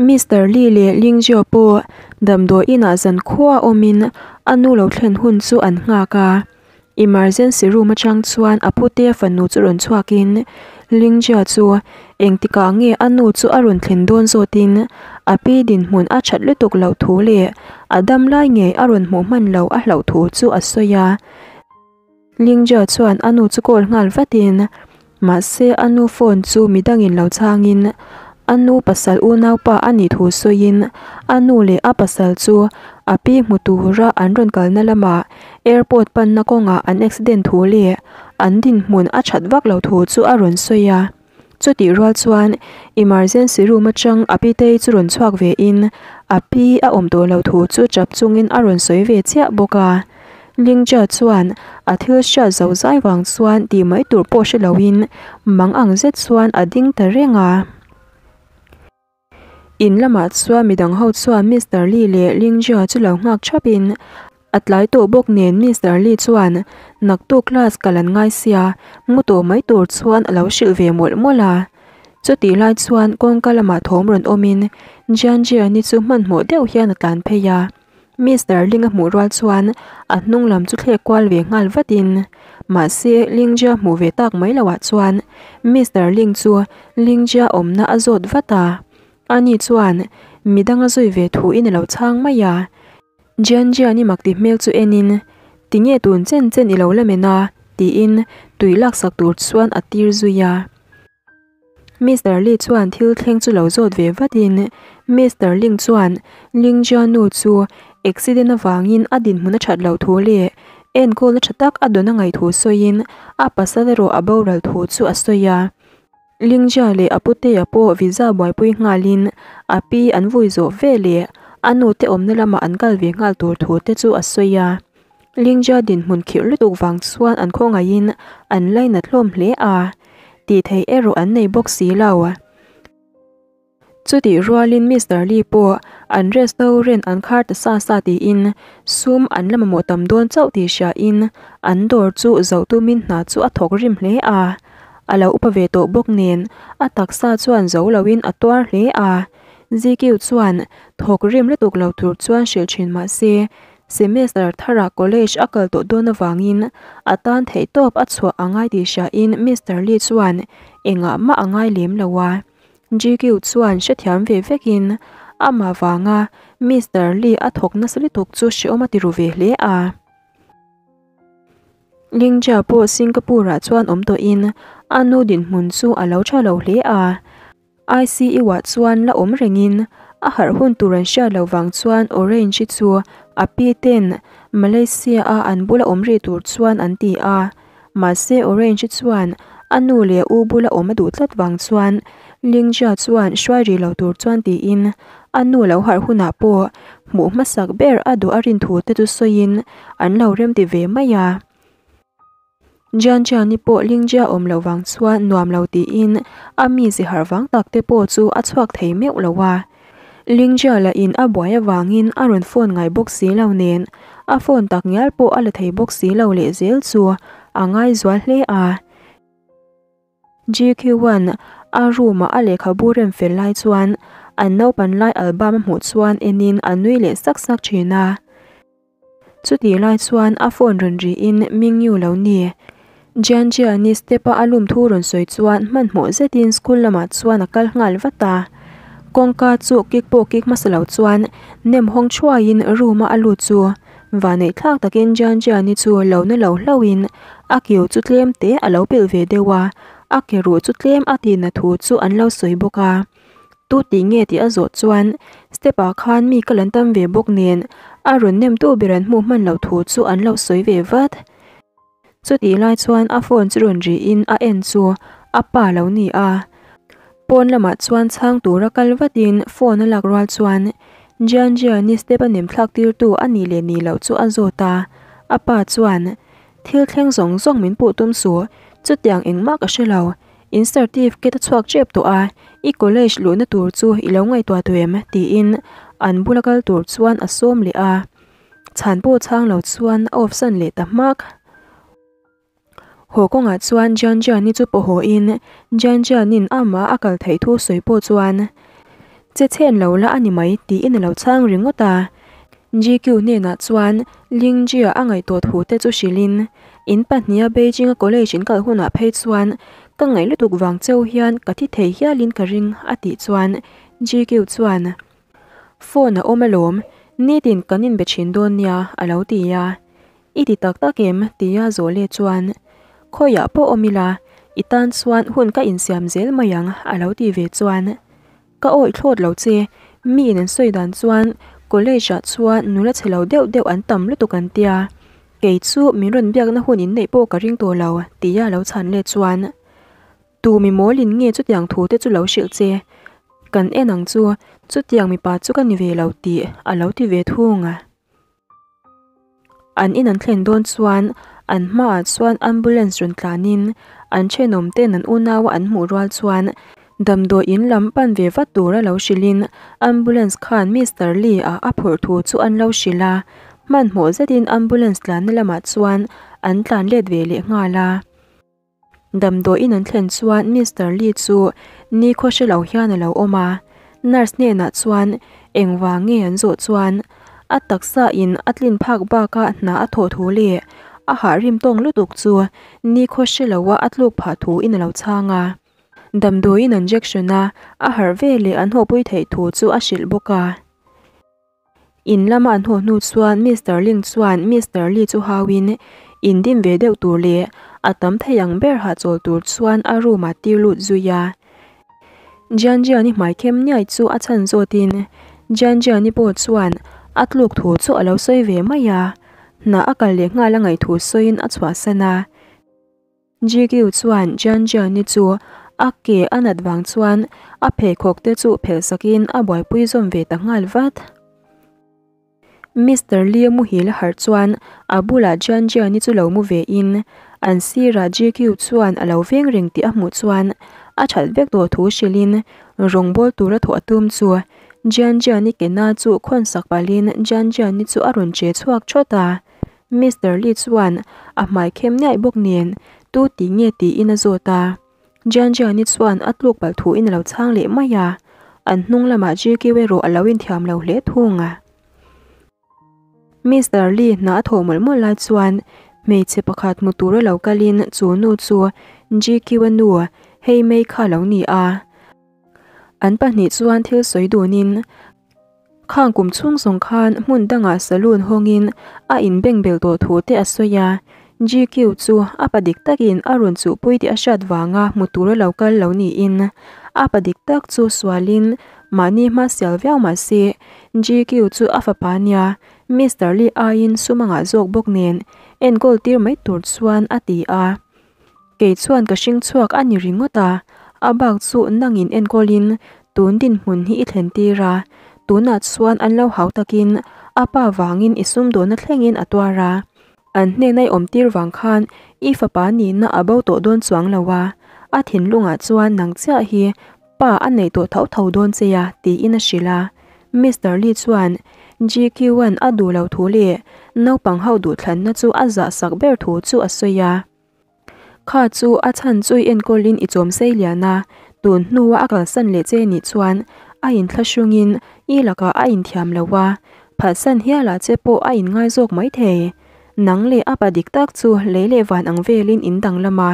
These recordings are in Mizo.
Mister Li leh Ling Jiao pawh damdawi inah zankhua awmin a nu lo thlen hun chu an nghak a. Emergency room atang chuan a putea fanu chu rawn chhuakin Ling Jia chu engtikah nge a nu chu a rawn thlen dawn zawtin a pi dinhmun a that lutuk loh thu leh a dam lai ngei a rawn hmuh hman lo a hlauh thu chu a sawi a. Ling Jia chuan a nu chu call nghal vatin mahse a nu phone chu midangin lo chhangin a nu pasal unaupa a nih thu sawiin a nu leh a pasal chu a pi hmu tura an rawn kalna lamah airport panna kawngah an accident thu leh an dinhmun a that vak lo thu chu a rawn sawi a. Chutih rual chuan emergency room atang a pitei chu rawn chhuak ve in a pi a awm tawh lo thu chu tap chungin a rawn sawi ve chiah bawk a. Lingja chuan a thil hriat zo zai vang chuan tih mai tur pawh hre loin mang ang zet chuan a ding ta reng a. In lamah chuan midang ho chuan Mister Li leh Lingjia chu lo nghak thap in a tlai tawh bawk nen Mister Li chuan naktuk class kal an ngai sia mu tawh mai tur chuan a lo hrilh ve mawlh mawlh a. Chutih lai chuan kawngka lamah thawm rawn awm in Jianjiani chu hmanhmawh deuh hian a tlan phei a. Mister Ling a hmuh rual chuan a hnung lam chu thlek kual ve nghal vat in mahse Lingjia hmuh ve tak mai loh ah chuan Mister Ling chu Lingjia awmna a zawt vat a, ani chuan midang a zui ve thu in a lo chhang mai a. Jianjian i mak ti hmel chu en in tinge tun chen chen i lo la men a tiin tui laksak tur chuan a tir zui a. Mister Li chuan thil thleng chu lo zawt ve vatin Mister Ling chuan Ling Jianu chu accident avangin a dinhmun a that loh thu leh enkawlna tha tak a dawn a ngaih thu sawiin a pasal erawh a boral thu chu a sawi a. Ling Jia leh a putea pawh visa buaipui nghalin a pi an vui zawh ve leh a nute awmna lamah an kal ve nghal tur thu te chu a sawi a. Ling Jia dinhmun khirh lutuk vang chuan an khawngaihin an lainat hlawm hle a. Tih theih erawh an nei bawk si lo. Chutih rualin Mister Lee pawh an restaurant an khar ta sa sa tiin sum an la mamawh tam dawn chauh tih hriain an dawr chu zoh tumin hna chu a thawk rim hle a. A lo upa ve tawh bawk nen a taksa chuan zo loin a tuar hle a. ZQ chuan thawk rim lutuk lo tur chuan hrilh thin mah se Semester tharah college a kal tawh dawn avangin a tan theihtawp a chhuah a ngai tih hriain Mister Lee chuan engah mah a ngai lem lo a. GQ chuan hrethiam ve vekin amah vanga Mister Lee a thawk nasa lutuk chu hrehawm a ti ru ve hle a. Lingjia pawh Singapore-ah chuan awm tawhin a nu dinhmun chu a lo tha lo hle a. ICU-ah chuan la awm rengin a harh hun tur an hriat loh vang chuan Orange-i chu a pi ten Malaysia-a an bula awm rih tur chuan an ti a. Mahse Orange-i chuan a nu leh a u bula awm a duh tlat vang chuan Lingjia chuan hruai rih lo tur chuan tiin a nu lo harh hunah pawh hmuh hmasak ber a duh a rin thu te chu sawiin an lo remti ve mai a. Jianjiani pawh Lingjia awm loh vang chuan nuam lo tiin a mi zi harh vang tak te pawh chu a chhuak thei meuh lo a. Lingjia lah in a buai avangin a rawn phone ngai bawk si lo nen a phone tak ngial pawh a la thei bawk si lo leh zel chu a ngai zual hle a. GQ-a'n a room-a a lehkhabu rem fel lai chuan an naupan lai album a hmuh chuan enin a nui leh sak sak thin a. Chutih lai chuan a phone rawn rihin Mingyu lo ni. Jianjiani step-a a lum thu rawn sawi chuan hmanhmawh zetin school lamah chuan a kal nghal vat a. Kawngka chu kik pawh kik hmasa lo chuan nem hawng thuaiin room-a a lut chu vaneih thlak takin Jianjiani chu lo na lo hlauhin a kiu chu tlem te a lo pilh ve deuh a, a ke ruh chu tlem a tihna thu chu an lo sawi bawk a. Tu tih nge tih a zawh chuan step ah khan mi ka lan tam ve bawk nen a rawn nem tu ber an hmuh hman loh thu chu an lo sawi ve vat. Chutih lai chuan a phone chu rawn ri in a en chu a pa lo ni a. Pawn lamah chuan chhang tura kal vat in phone a lak rual chuan Jian Jian-i step a nem thlak tir tu a nih leh nih loh chu a zawt a. A pa chuan thil thleng zawng zawng min puh tum suh, chutiang engmah ka hre lo. In certificate a chhuak tep tawh a, i college luhna tur chu i lo ngaihtuah tawh em? tiin an bula kal tur chuan a sawm leh a. Chhan pawh chhang lo chuan a off san leh ta hmak. Haw kawngah chuan Jian Jian-i chu pawh haw in Jian Jian-in amah a kal theih thu sawi pawh chuan. Che chhen lo la a ni mai tiin a lo chhang ringawt a. GQ hnenah chuan Lingjia a ngaihtuah thu te chu hrilhin, In pahniha Beijing-a college in kal hunah phei chuan ka ngaih lutuk vang cheu hian ka thi thei hialin ka ring a tih chuan GQ chuan, Phone a awm alawm, nitin kan inbe thin dawn nia a lo ti a. I ti tak tak em? tia zawh leh chuan, Khawiah pawh awm ila, i tan chuan hun ka insiam zel mai ang a lo ti ve chuan, Ka awih thlawt lo che, mi in an sawi dan chuan college ah chuan nula chhe lo deuh deuh an tam lutuk an tia, kei chu min rawn biakna hun in neih pawh ka ring tawh lo tia lo chhan let chuan, Tu mi mawlin nge chutiang thu te chu lo hrilh che, kan en ang chu chutiang mipa chu ka ni ve lo tih a lo ti ve thung. An in an thlen dawn chuan an hmaah chuan ambulance rawn tlanin an thenawm ten an unaua an hmuh rual chuan damdawi in lam pan ve vat tura lo hrilhin ambulance khan Mister Lee ah a phurh thu chu an lo hrilh a, hmanhmawh zetin ambulance tlanna lamah chuan an tlan let ve leh nghal a. Damdawiin an thlen chuan Mister Lee chu nikhaw hre lo hian a lo awm a, nurse hnenah chuan engvang nge an zawh chuan a taksa in a tlin phak baka hna a thawh thu leh a hah rim tawng lutuk chu nikhaw hre loa a tluk phah thu in a lo chhang a. Damdawiin an jection a, a harh veleh an hawpui theih thu chu a hrilh bawk a. In lama an haw hnu chuan Mister Ling chuan Mister Lee chu hauin in dim ve deuh tur leh a tam thei ang ber hahchawl tur chuan a room ah tir lut zui a. Jianjiani hmai khem niai chu a chhan zawtin Jianjiani pawh chuan a tluk thu chu a lo sawi ve mai a, hna a kal leh nghal a ngaih thu sawiin a chhuahsan a. GQ chuan Jianjiani chu a ke a nat vang chuan a pheikhawk te chu phelh sakin a buaipui zawm ve ta nghal vat. Mister Lee muhil a harh chuan a bulah Jianjiani chu lo mu ve in an sirah GQ chuan a lo veng reng tih a hmuh chuan a that vek tawh thu hrilhin rawngbawl tura thawh a tum chu Jianjiani ke na chu khawn sak palhin Jianjiani chu a rawn che chhuak thawt a. Mister Lee chuan a hmai khem niaih bawk nen tu ti nge tiin a zawt a. Jian Jiani chuan a tluk palh thuin a lo chhang leh mai a, an hnung lamah GQ erawh a lo inthiam lo hle thung a. Mister Lee hna a thawh mawlh mawlh lai chuan hmeichhe pakhat hmu tura lo kalin chu nu chu GQ a nu Hei Mei kha a lo ni a. An pahnih chuan thil sawi dunin Khang kum chhung zawng khan hmun dangah saloon hawngin a inbeng bel tawh thu te a sawi a, GQ chu a pa dik takin a rawn chuhpui tih a hriat vanga hmu tura lo kal lo niin a pa dik tak chu sualin mahni hma sial viau mah se GQ chu a fapa nia Mister Lee aiin sum a ngah zawk bawk nen enkawl tir mai tur chuan a ti a. Kei chuan ka hring chhuak a ni ringawt a, a bak chu nangin enkawlin tun dinhmun hi i thlen tir a, tunah chuan an lo hau takin a pa vangin i sumdawnna thlengin a tuar a, an hnena i awm tir vang khan i fapa nihna a bo tawh dawn chuang lo a, a thinlungah chuan nang chiah hi pa a nei tawh tho tho dawn che a tiin a hrilh a. Mister Lee chuan GQ-a'n a duh lo thu leh naupang ho duhthlanna chu a zah sak ber thu chu a sawi a. Kha chu a chhan chu i enkawlin i chawm sei lian a, tun hnua a kalsan leh che nih chuan a inthlahrungin i lakah a inthiam lo a, phatsan hialah che pawh a inngai zawk mai thei. Nang leh a pa dik tak chu lei leh van ang velin in danglam a.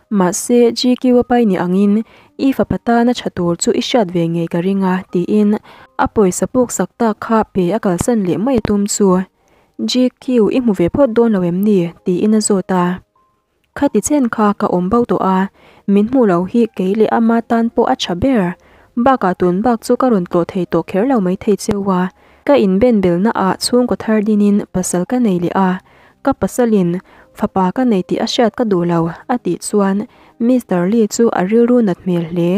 Mahse, GQ a pai ni angin i fapa tana tha tur chu i hriat ve ngei ka ring a, tiin a pawisa puksak tak kha pe a kalsan leh mai a tum chu. GQ i hmu ve phawt dawn lo em ni? tiin a zawt a. Khati chen kha ka awm bo tawh a, min hmuh loh hi kei leh ama tan pawh a tha ber. Bakah tun bak chu ka rawn tlawh thei tawh kher lo mai thei cheu a, ka inben belna ah chhungkaw thar dinin pasal ka nei leh a, ka pasalin fapa ka nei tih a hriat ka duh lo a tih chuan Mister Lee chu a rilru nat hmel hle.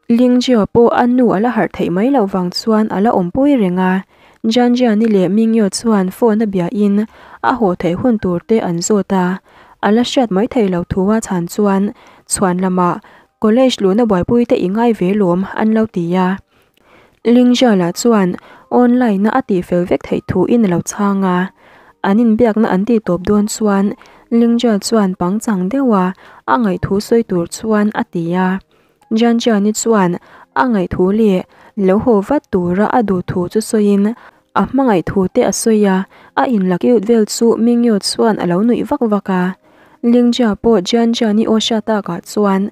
Lingjia pawh a nu a la harh theih mai loh vang chuan a la awmpui reng a, Jianjiani leh Mingyo chuan phone a biahin a haw theih hun tur te an zawt a, a la hriat mai thei lo thu a chhan chuan chhuan lamah college luhna buaipui te i ngai ve lawm an lo ti a. Lingjia lah chuan online a a tihfel vek theih thu in a lo chhang a, an inbiakna an tih tawp dawn chuan Lingjia chuan pangchang deuha a ngaihthu sawi tur chuan a ti a. Jianjiani chuan a ngaih thu leh lo haw vat tura a duh thu chu sawiin a hmangaih thu te a sawi a, a inla cute vel chu Mingyu chuan a lo nuih vak vak a. Lingjia pawh Jianjian-i aw hriat takah chuan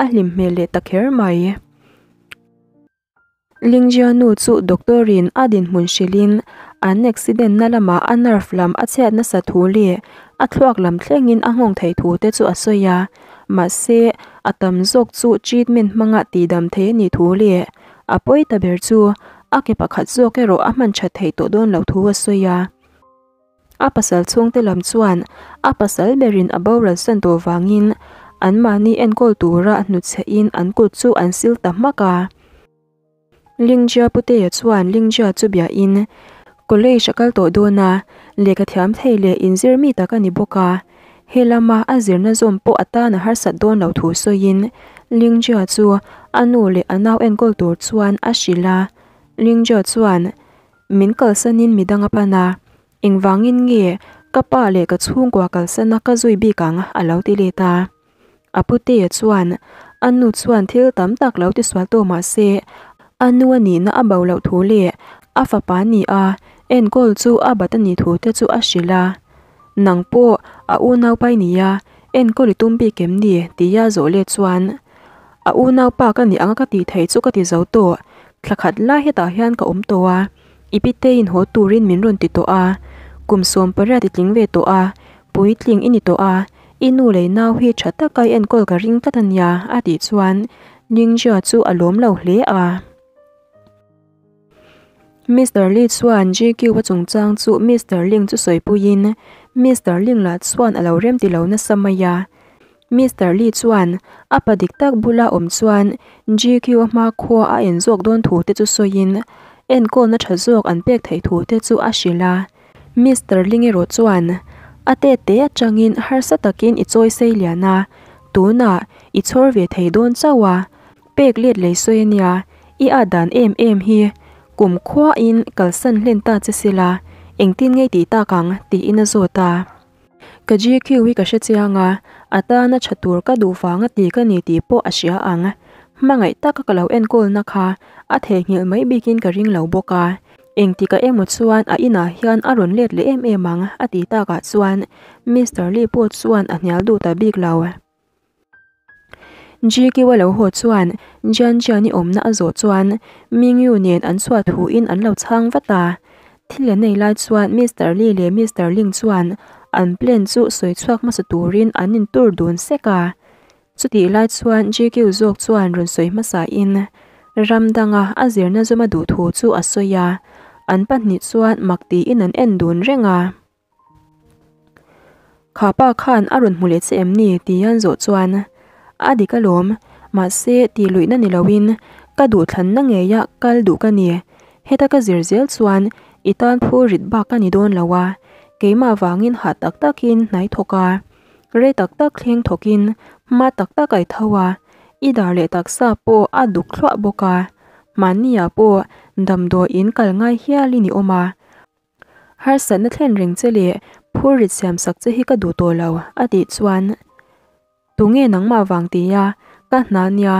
a hlim hmel leh ta kher mai. Lingjia nu chu doctor in a dinhmun hrilhin an accident na lamah a nerve lam a chhiat nasa thu leh a thluak lam thlengin a nghawng thei thu te chu a sawi a, mahse a tam zawk chu treatment hmanga tihdam thei a nih thu leh a pawi ta ber chu a ke pakhat zawk erawh a hman that theih tawh dawn loh thu a sawi a. A pasal chhungte lam chuan a pasal berin a boral san tawh vangin anmahni enkawl tura hnutchhehin an kut chu an sil ta hmak a. Lingjia Putea chuan Lingjia chu biahin college a kal tawh dawn a, lehkha thiam thei leh inzir mi tak a ni bawk a. He lama a zirna zawm pawh a tan a harsat dawn lo thu sawiin Lingjia chu a nu leh a nau enkawl tur chuan a hrilh a. Lingjia chuan Min kalsanin midang a pan a, Engvangin nge ka pa leh ka chhungkua kalsana ka zui bik ang? a lo ti let a. A putea chuan a nu chuan thil tam tak lo tisual tawh mah se, a nu a nihna a bo loh thu leh a fapa ni a enkawl chu a bat a nih thu te chu a hrilh a. Nang pawh a unaupa i nia, enkawl i tum bik em ni? tia zawh let chuan a unaupa ka nih anga ka tih theih chu ka ti zo tawh, thla khat lai hetah hian ka awm tawh a. I piteiin haw turin min rawn ti tawh a, kum 18 i tling ve tawh a, puitling i ni tawh a, i nu leh nau hi tha taka i enkawl ka ring tlat a nia, a tih chuan Ningjia chu a lawm lo hle a. Mister Li chuan GQ a chungchang chu Mister Ling chu sawipuiin Mister Ling lah chuan a lo remti lo nasa mai a. Mister Li chuan a pa dik tak bula awm chuan GQ a hma khua a en zawk dawn thu te chu sawiin enkawlna tha zawk an pek theih thu te chu a hrilh a. Mister Ling erawh chuan a te te atangin harsa takin i chawi sei lian a, tunah i chhawr ve thei dawn chauh a, pek let lei sawi a nia, i at dan em em hi kum khuain kalsan hlen ta che sila engtin ngei tih tak ang tiin a zawt a. Ka GQ hi ka hre chiang a, a tana tha tur ka duh vanga ti ka ni tih pawh a hria ang. Hmangaih taka ka lo enkawlna kha a theihnghilh mai bikin ka ring lo bawk a. Engtikah emaw chuan a inah hian a rawn let leh em em ang a ti takah chuan Mister Lee pawh chuan a hnial duh ta bik lo. GQ a lo haw chuan Jian Jian i awmna a zawh chuan Mingyu nen an chhuah thuin an lo chhang vat a. Thil an ei lai chuan Mister Li leh Mister Ling chuan an plan chu sawi chhuak hmasa turin an intur dun sek a. Chutih lai chuan GQ zawk chuan rawn sawi hmasain ram danga a zirna zawm a duh thu chu a sawi a. An pahnih chuan mak tiin an en dun reng a. Kha pa khan a rawn hmu leh che em ni? Ti an zawh chuan a dik alawm, mahse tih luihna ni loin ka duhthlanna ngeia kal duh ka ni. Heta ka zir zel chuan i tan phur rit bak ka ni dawn lo a, keimah vangin hah tak takin hnai thawk a, rei tak tak thleng thawkin hma tak tak ai tho a, i dar leh taksa pawh a duk thluah bawk a, mahniah pawh damdawiin kal ngai hialin i awm a. Harsatna thlen reng che leh phur rit siam sak che hi ka duh tawh lo, a tih chuan, Tunge nangmah vang tia ka hna nia,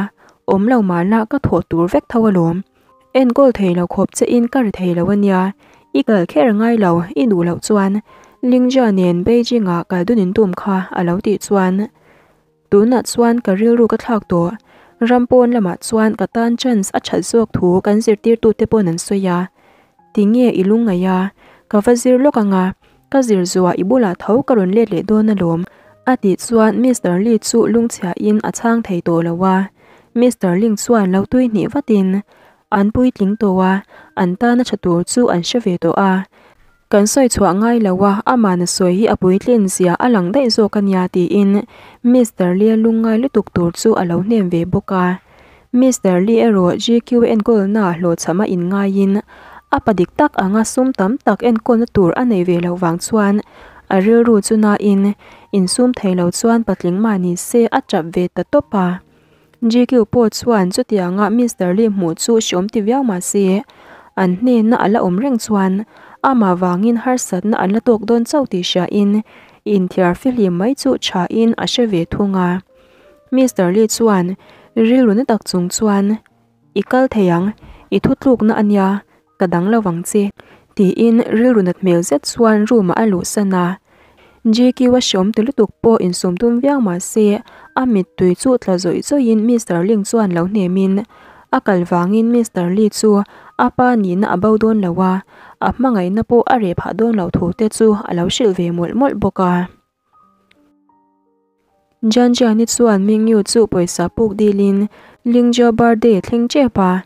awm lo mah la ka thawh tur vek tho alawm. Enkawl thei lo khawp che in ka ri thei lo ania, i kal kher ngai lo i duh loh chuan Lingjia nen Beijing ah kal dun in tum kha a lo tih chuan, Tunah chuan ka rilru ka thlak tawh. Ram pawn lamah chuan ka tan chance a that zawk thu kan zirtirtute pawn an sawi a. Tinge i lungngaih a, ka va zir lawk ang a, ka zir zuah i bulah tho ka rawn let leh dawn alawm. A tih chuan Mister Lee chu lungchhiahin a chhang thei tawh lo a. Mister Ling chuan lo tui hnih vatin an puitling tawh a, an tana tha tur chu an hre ve tawh a. Kan sawi chhuah ngai lo a, amahna sawi hi a puitlin zia a lang daih zawk a nia tiin Mister Lee-a lungngai lutuk tur chu a lo hnem ve bawk a. Mister Lee erawh GQ enkawlnaah hlawhchham a inngaiin a pa dik tak anga sum tam tak enkawlna tur a nei ve loh vang chuan a rilru chu nain insum thei lo chuan patling mah ni se a tap ve ta tawp a. GQ pawh chuan chutianga Mister Lee hmuh chu hriawm ti viau mah se, an hnena a la awm reng chuan amah vangin harsatna an la tawk dawn chauh tih hriain inthiar fihlim mai chu thain a hre ve thung a. Mister Lee chuan rilru na tak chung chuan. I kal thei ang, i thutlukna a nia, ka dang lo vang che, tiin rilru nat hmel zet chuan room ah a luhsan a. GQ a hreawm ti lutuk pawh insum tum viau mah se a mittui chu tla zawih zawihin Mister Ling chuan lo hnemin a kal vangin Mister Lee chu a pa nihna a bo dawn lo a, a hmangaihna pawh a reh phah dawn loh thu te chu a lo hrilh ve mawlh mawlh bawk a. Janjiani chuan Mingyu chu pawisa puk dilin Lingzhou birthday a thleng tep a,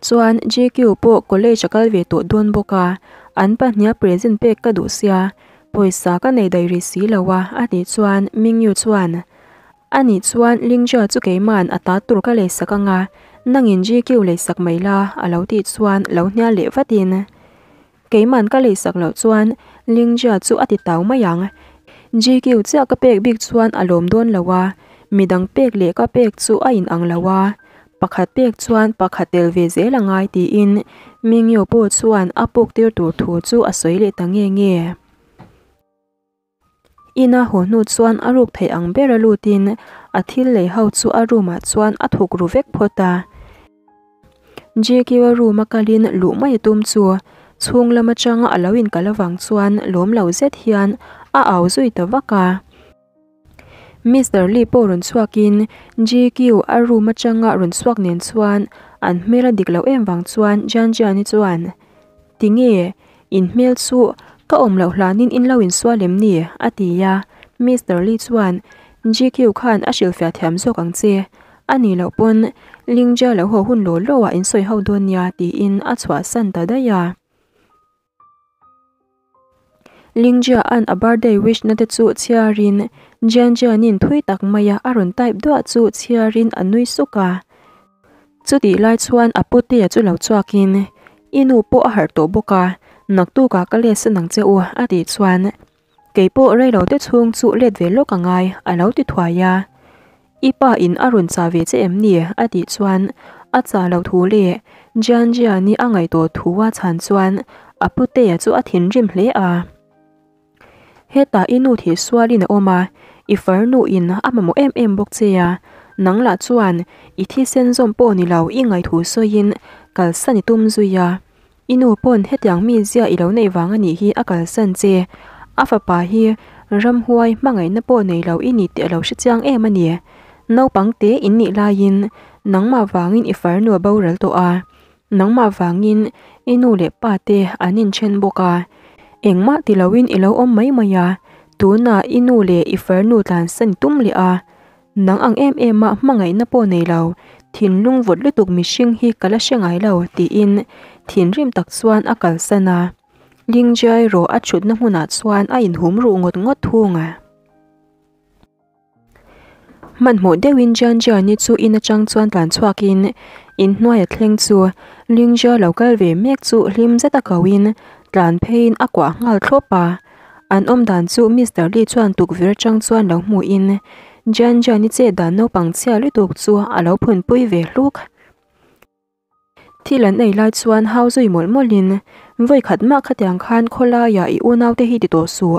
chuan GQ pawh college a kal ve tawh dawn bawk a, an pahniha present pek ka duh sia, pawisa ka nei daih rih si lo a a tih chuan Mingyu chuan A nih chuan Lingzhou chu keima'n a ta tur ka leisak anga, nangin GQ leisak mai la a lo tih chuan lo hnial leh vatin. Keiman ka leisak loh chuan Lingjia chu a ti tau mai ang. GQ chiah ka pek bik chuan a lawm dawn lo a, midang pek leh ka pek chu a inang lo a, pakhat pek chuan pakhat tel ve zel a ngai tiin Mingyu pawh chuan a puk tir tur thu chu a sawi leh ta nge nge. Ina haw hnu chuan a ruk theih ang ber a lutin a thil lei ho chu a room ah chuan a thuk ru vek phawt a. JQ a room a kalin luh mai a tum chu chhung lam atanga a lo inkal avang chuan lawm lo zet hian a au zui ta vak a. Mister Lee pawh rawn chhuakin JQ a room atanga rawn chhuak nen chuan an hmel a dik loh em vang chuan Janjiani chuan Tinge? In hmel chu ka awm loh hlanin in lo insual em ni? a ti a, Mister Lee chuan GQ khan a hrilhfiah thiam zawk ang che, a nih loh pawn Lingja lo haw hun law law ah in sawi ho dawn nia tiin a chhuahsan ta daih a. Lingja an a birthday wish na te chu chhiarin Jian Jianin thui tak maia a rawn type duah chu chhiarin a nui suk a. Chutih lai chuan a putea chu lo chhuakin, I nu pawh a harh tawh bawk a, naktukah ka let san ang che u, a tih chuan, Kei pawh reilo te chhung chu let ve lawk a ngai, a lo ti thuai a. I pa in a rawn chah ve che em ni? a tih chuan, a chah lo thu leh Jian Jian-i a ngaihtuah thu a chhan chuan a putea chu a thinrim hle a. Hetah i nu thih sualin a awm a, i farnu in a mamawh em em bawk che a, nang lah chuan i thisen zawm pawh ni lo i ngaithu sawiin kalsan i tum zui a, i nu pawn hetiang mi zia i lo neih vang a nih hi a kalsan che, a fapa hi ramhuai hmangaihna pawh nei lo i ni tih a lo hre chiang em a ni. Naupang te in nih laiin nangmah vangin i farnu a boral tawh a, Nangmah vangin i nu leh pa te an inthen bawk a, engmah ti loin i lo awm mai mai a, tunah i nu leh i farnu tlansan i tum leh a, nang ang em em a hmangaihna pawh nei lo, thinlung vawt lutuk mihring hi ka la hre ngai lo tiin thinrim tak chuan a kalsan a, Lingjiai rawh a thutna hmunah chuan a inhum ruh ngawt ngawt thung a. Hmanhmawh deuhin Jianjiani chu in atang chuan tlan chhuakin inhnuai a thleng chu Lingjia lo kal ve mek chu hlim zet a koin tlan pheiin a kuah nghal thlawp a. An awm dan chu Mister Lee chuan tukverh atang chuan lo hmuhin Jianjiani chet dan naupang chhia lutuk chu a lo phunpui ve hluk. Thil an ei lai chuan hau zui mawlh mawlhin, Vawi khat mah khatiang khan khawlaiah i unaute hi ti tawh suh,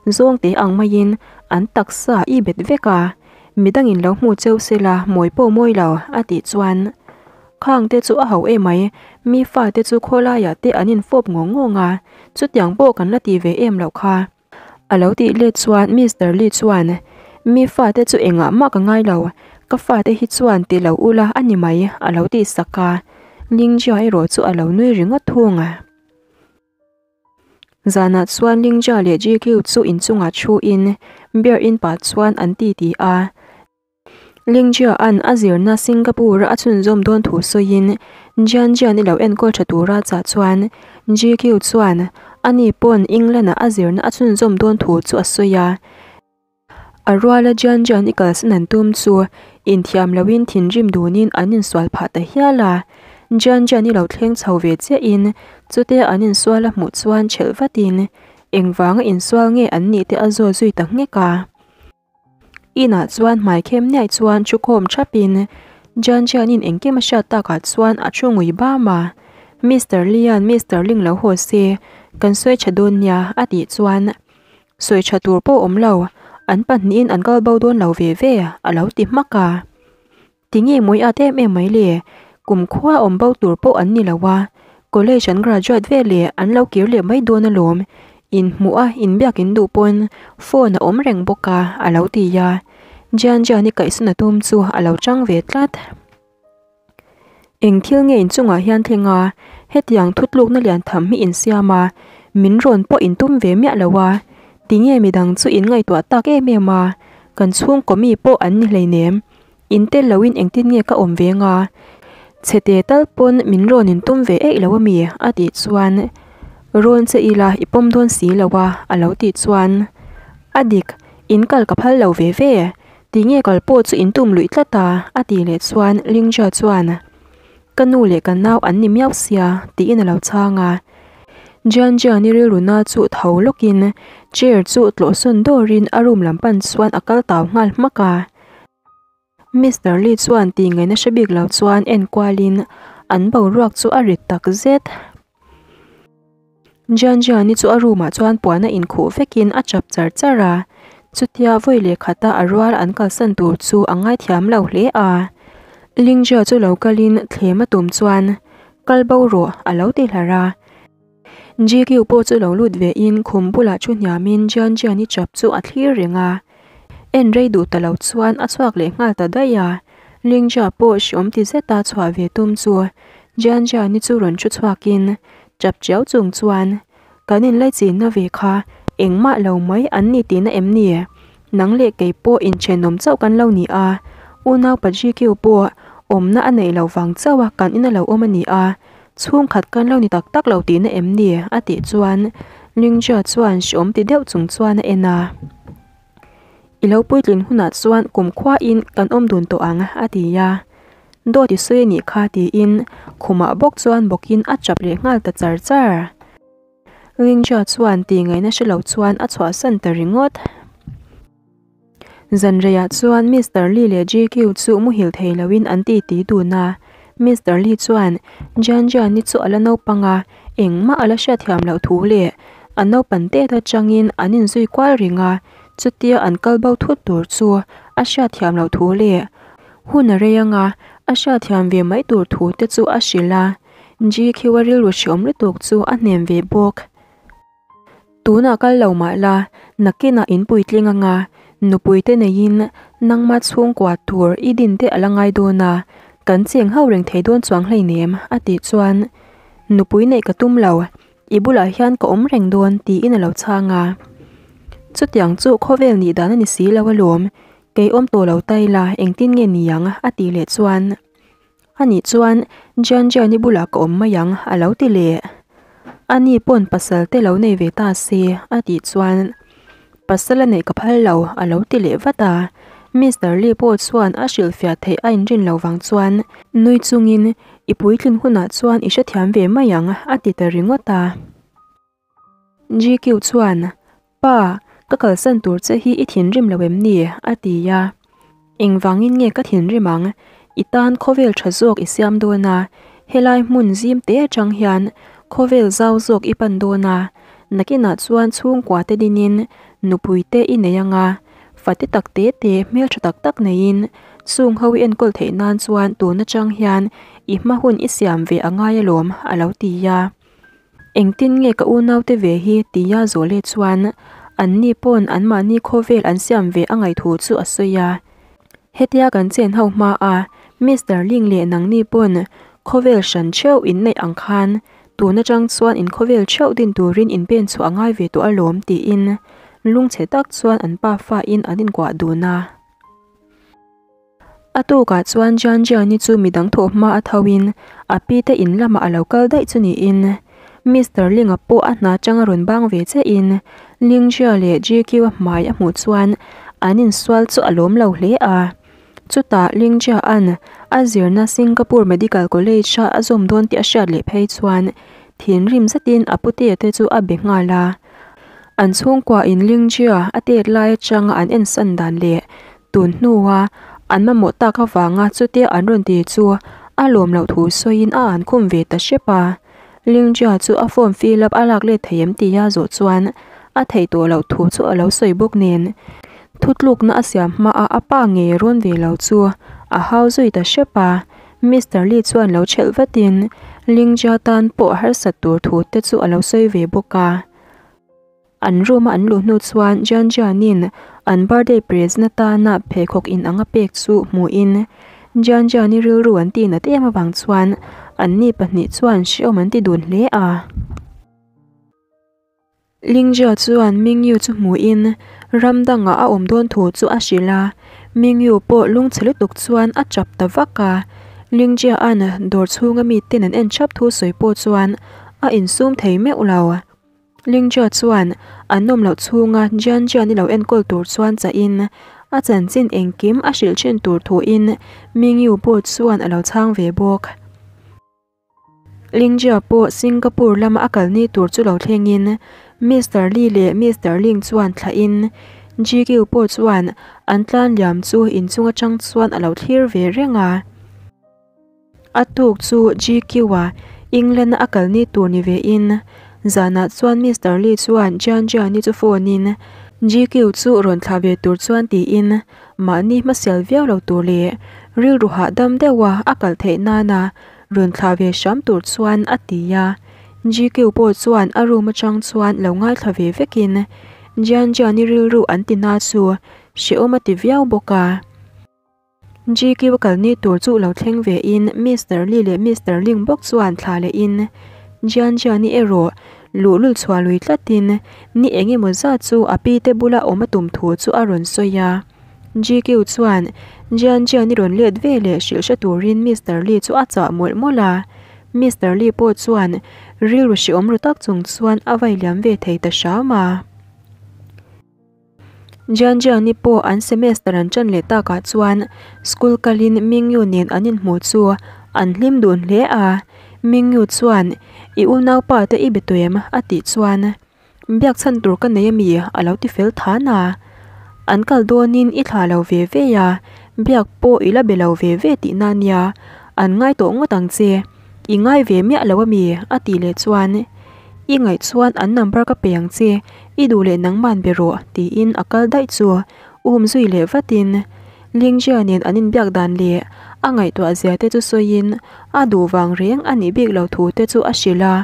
zawngte ang maiin an taksa i bet vek a, midangin lo hmu cheu sela mawi pawh mawi lo, a tih chuan Khangte chu a ho emai, mi fate chu khawlaiah te an infawp ngawng ngawng a, chutiang pawh kan la ti ve em loh kha. A lo tih let chuan Mister Lee chuan, Mi fate chu engah mah ka ngai lo, ka fate hi chuan ti lo ula a ni mai, a lo tih sak a. Lingjia erawh chu a lo nui ringawt thung a. Zanah chuan Lingjia leh GQ chu inchungah thuin beer in pah chuan an ti ti a. Lingjia'n a zirna Singapore-a a chhunzawm dawn thu sawiin Jian Jian i lo enkawl tha tura chah chuan GQ chuan ani pawn England-ah a zirna a chhunzawm dawn thu chu a sawi a. A ruala Jian Jian i kalsan an tum chu inthiam loin thinrim dunin an insual phah ta hial a. Jian Jian i lo thleng chho ve chiahin chutia an insual a hmuh chuan chhelh vatin engvanga insual nge an nih te a zawt zui ta nghek a. Inah chuan hmai khem niaih chuan thu khawm thapin Jan Jianin engkim a hriat takah chuan a thu ngui bam a, Mister Lian Mister Ling lo haw se kan sawi tha dawn nia a tih chuan sawi tha tur pawh awm lo, an pahnihin an kal bo dawn lo ve ve a lo ti hmak a. Tinge mawi at em em mai le? Kum khua awm bo tur pawh an ni lo a, college an graduate ve leh an lo kir leh mai dawn alawm, inhmuh a inbiak in duh pawn phone a awm reng bawk a, a lo ti a. Jian Jian-i kaihsuna tum chu a lo chang ve tlat. Eng thil nge inchungah hian thleng a, hetiang thutlukna lian tham hi insiam a, min rawn pawh intum ve miah lo a, tinge midang chu in ngaihtuah tak em em a, kan chhungkaw mi pawh an ni hleinem, in tel loin engtin nge ka awm ve anga, chhete tal pawn min rawn intum ve eih lo ami a tih chuan rawn che ila i pawm dawn si lo a a lo tih chuan a dik in kal ka phal lo ve ve. Tinge kal pawh chu in tum luih tlat a? a tih leh chuan Lingja chuan, Ka nu leh ka nau an ni miau sia, tiin a lo chhang a. Jianjiani rilru na chu tho lawkin chair chu tlawhsawn dawrin a room lam pan chuan a kal tau nghal hmak a. Mister Lee chuan tih ngaihna hre bik lo chuan en kualin an boruak chu a rit tak zet. Jianjiani chu a room ah chuan puan a inkhuh vekin a chap char char a, chutia vawi leh khata a rual an kalsan tur chu a ngaithiam lo hle a. Lingjia chu lo kalin thlem a tum chuan, Kal bo rawh a lo ti hlar a. GQ pawh chu lo lut ve in khum bulah thu hniamin Jianjiani chap chu a thlir reng a. En rei duh ta lo chuan a chhuak leh nghal ta daih a. Lingjia pawh hriawm ti zeta chhuah ve tum chu Jianjiani chu rawn thu chhuakin Chap chiau chung chuan, Kan inlaichinna ve kha engmah lo mai an ni tihna em ni? Nang leh kei pawh inthenawm chauh kan lo ni a, unau pa GQ pawh awmna a neih loh vang chauh a kan ina lo awm a ni a, chhungkhat kan lo ni tak tak lo tihna em ni? a tih chuan Lingjia chuan hreawm ti deuh chung chuan a en a. I lo puitlin hunah chuan kumkhuain kan awm dun tawh ang, a ti a. Dawt i sawi a nih kha tiin khumah bawk chuan bawkin a chap leh nghal ta char char. Ringja chuan tih ngaihna hre lo chuan a chhuahsan ta ringawt. Zanreiah chuan Mister Lee leh GQ chu muhil thei loin an titi dun a. Mister Lee chuan Jian Jian-i chu a la naupang a, engmah a la hriatthiam loh thu leh a naupan tet atangin an inzui kual reng a, chutia an kal bo thut tur chu a hriatthiam loh thu leh Hun a rei anga, a hriatthiam ve mai tur thu te chu a hrilh a, GQ a rilru hreawm lutuk chu a hnem ve bawk. Tunah kal lo mah la, nakinah in puitling anga, nupui te neiin nangma chhungkua tur i din te a la ngai dawn a, kan cheng ho reng thei dawn chuang hleinem a tih chuan, Nupui neih ka tum lo, I bulah hian ka awm reng dawn tiin a lo chhang a. Chutiang chu khawvel nih dan a ni si lo alawm, kei awm tawh lo ta ila engtin nge ni ang a tih leh chuan Anih chuan Jian Jian i bulah ka awm mai ang a lo ti leh. Ani pawn pasal te lo nei ve ta se a tih chuan Pasal a neih ka phal lo a lo ti leh vat a. Mister Lee pawh chuan a hrilhfiah theih a inrin lo vang chuan nui chungin I puitlin hunah chuan i hrethiam ve mai ang, a ti ta ringawt a. GQ chuan, Pa, ka kalsan tur che hi i thinrim lo em ni? a ti a. Engvangin nge ka thinrim ang? I tan khawvel tha zawk i siam dawn a, helai hmun zim te atang hian khawvel zau zawk i pan dawn a, nakinah chuan chhungkua te dinin nupui te i nei ang a, Fate tak te te, hmeltha tak tak neiin chung ho i enkawl theih nan chuan tun atang hian i hma hun i siam ve a ngai alawm, a lo ti a. Engtin nge ka unaute ve hi tia zawh leh chuan anni pawn anmahni khawvel an siam ve a ngaihthu chu a sawi a. Hetia kan chen ho hma a, Mister Ling leh nangni pawn khawvel hran theuh in neih ang khan Tun atang chuan in khawvel theuh din turin in pen chhuah a ngai ve tawh alawm tiin lungchhe tak chuan an pa fain an inkuah dun a. A tukah chuan Jian Jiani chu midang thawh hma a tho in a pi te in lamah a lo kal daih chu niin Mister Linga pawh a hna chang a rawn bang ve che in Ling Jia leh GQ a hmai a hmuh chuan an insual chu a lawm lo hle a. Chutah Lingjia'n a zirna Singapore Medical College-a a zawm dawn tih a hriat leh phei chuan thinrim zetin a putea te chu a be nghal a. An chhungkuain Lingjia a tet lai atanga an ensan dan leh tun hnua an mamawh tak avanga chutia an rawn ti chu a lawm loh thu sawiin a an khum ve ta hrep a. Lingjia chu a form fill up a lak let thei em tia zawh chuan a theih tawh loh thu chu a lo sawi bawk nen Thutlukna a siam hmaah a pa ngei rawn ve lo chu a hau zui ta hrep a. Mister Lee chuan lo chelh vatin Lingjia tan pawh a harsat tur thu te chu a lo sawi ve bawk a. An room a an luh hnu chuan Jian Jianin an birthday present atana pheikhawk in ang a pek chu hmuhin Jian Jiani rilru an tih nat em avang chuan anni pahnih chuan hrehawm an ti dun hle a. Lingjia chuan Mingyu chu hmuhin ram dangah a awm dawn thu chu a hrilh a, Mingyu pawh lungchhe lutuk chuan a chap ta vak a. Lingjia'n dawr chhunga miten an en thap thu sawi pawh chuan a insum thei meuh lo. Lingjia chuan an nawm loh chhunga Jian Jian-i lo enkawl tur chuan chahin a chanchin engkim a hrilh thin tur thuin Mingyu pawh chuan a lo chhang ve bawk. Lingjia pawh Singapore lama a kalni tur chu lo thlengin Mister Li leh Mister Ling chuan thlahin GQ pawh chuan an tlan liam chu inchung atang chuan a lo thlir ve reng a. A tuk chu GQ-a England-a a kalni tur ni vein zanah chuan Mister Li chuan Jian Jian-i chu phone-in GQ chu rawn thlah ve tur chuan tiin mahni hmasial viau lo tur leh rilru hahdam deuha a kal theih nana rawn thlah ve hram tur chuan a ti a. GQ pawh chuan a room atang chuan lo ngaithla ve vekin Jian Jian-i rilru an ti na chu hrehawm a ti viau bawk a. GQ a kalni tur chu lo thleng ve in Mister Li leh Mister Ling bawk chuan thla leh in Jian Jian-i erawh luhlul chhuah lui tlatin ni eng emaw zat chu a pi te bula awm a tum thu chu a rawn sawi a. GQ chuan Jian Jian-i rawn let ve leh hrilh hre turin Mister Li chu a chah mawlh mawlh a. Mister Li pawh chuan rilru hrehawm ru tak chung chuan a vai liam ve thei ta hram a. Jian Jian-i pawh an semester an ṭan leh takah chuan school kalin Mingyu nen an inhmuh chu an hlim dun hle a. Mingyu chuan, I unaupa te i be tawh em? a tih chuan, Biak chhan tur ka nei ami? a lo ti fel than a. An kal dawnin i thla lo ve ve a, biak pawh i la be lo ve ve tihna nia, an ngai tawh ngawt ang che. I ngai ve miah lo ami? a tih leh chuan, I ngaih chuan an number ka pe ang che, i duh leh nangman be rawh, tiin a kal daih chu um zui leh vatin Lingjia nen an inbiak dan leh a ngaihtuah zia te chu sawiin a duh vang reng a nih bik lo thu te chu a hrilh a.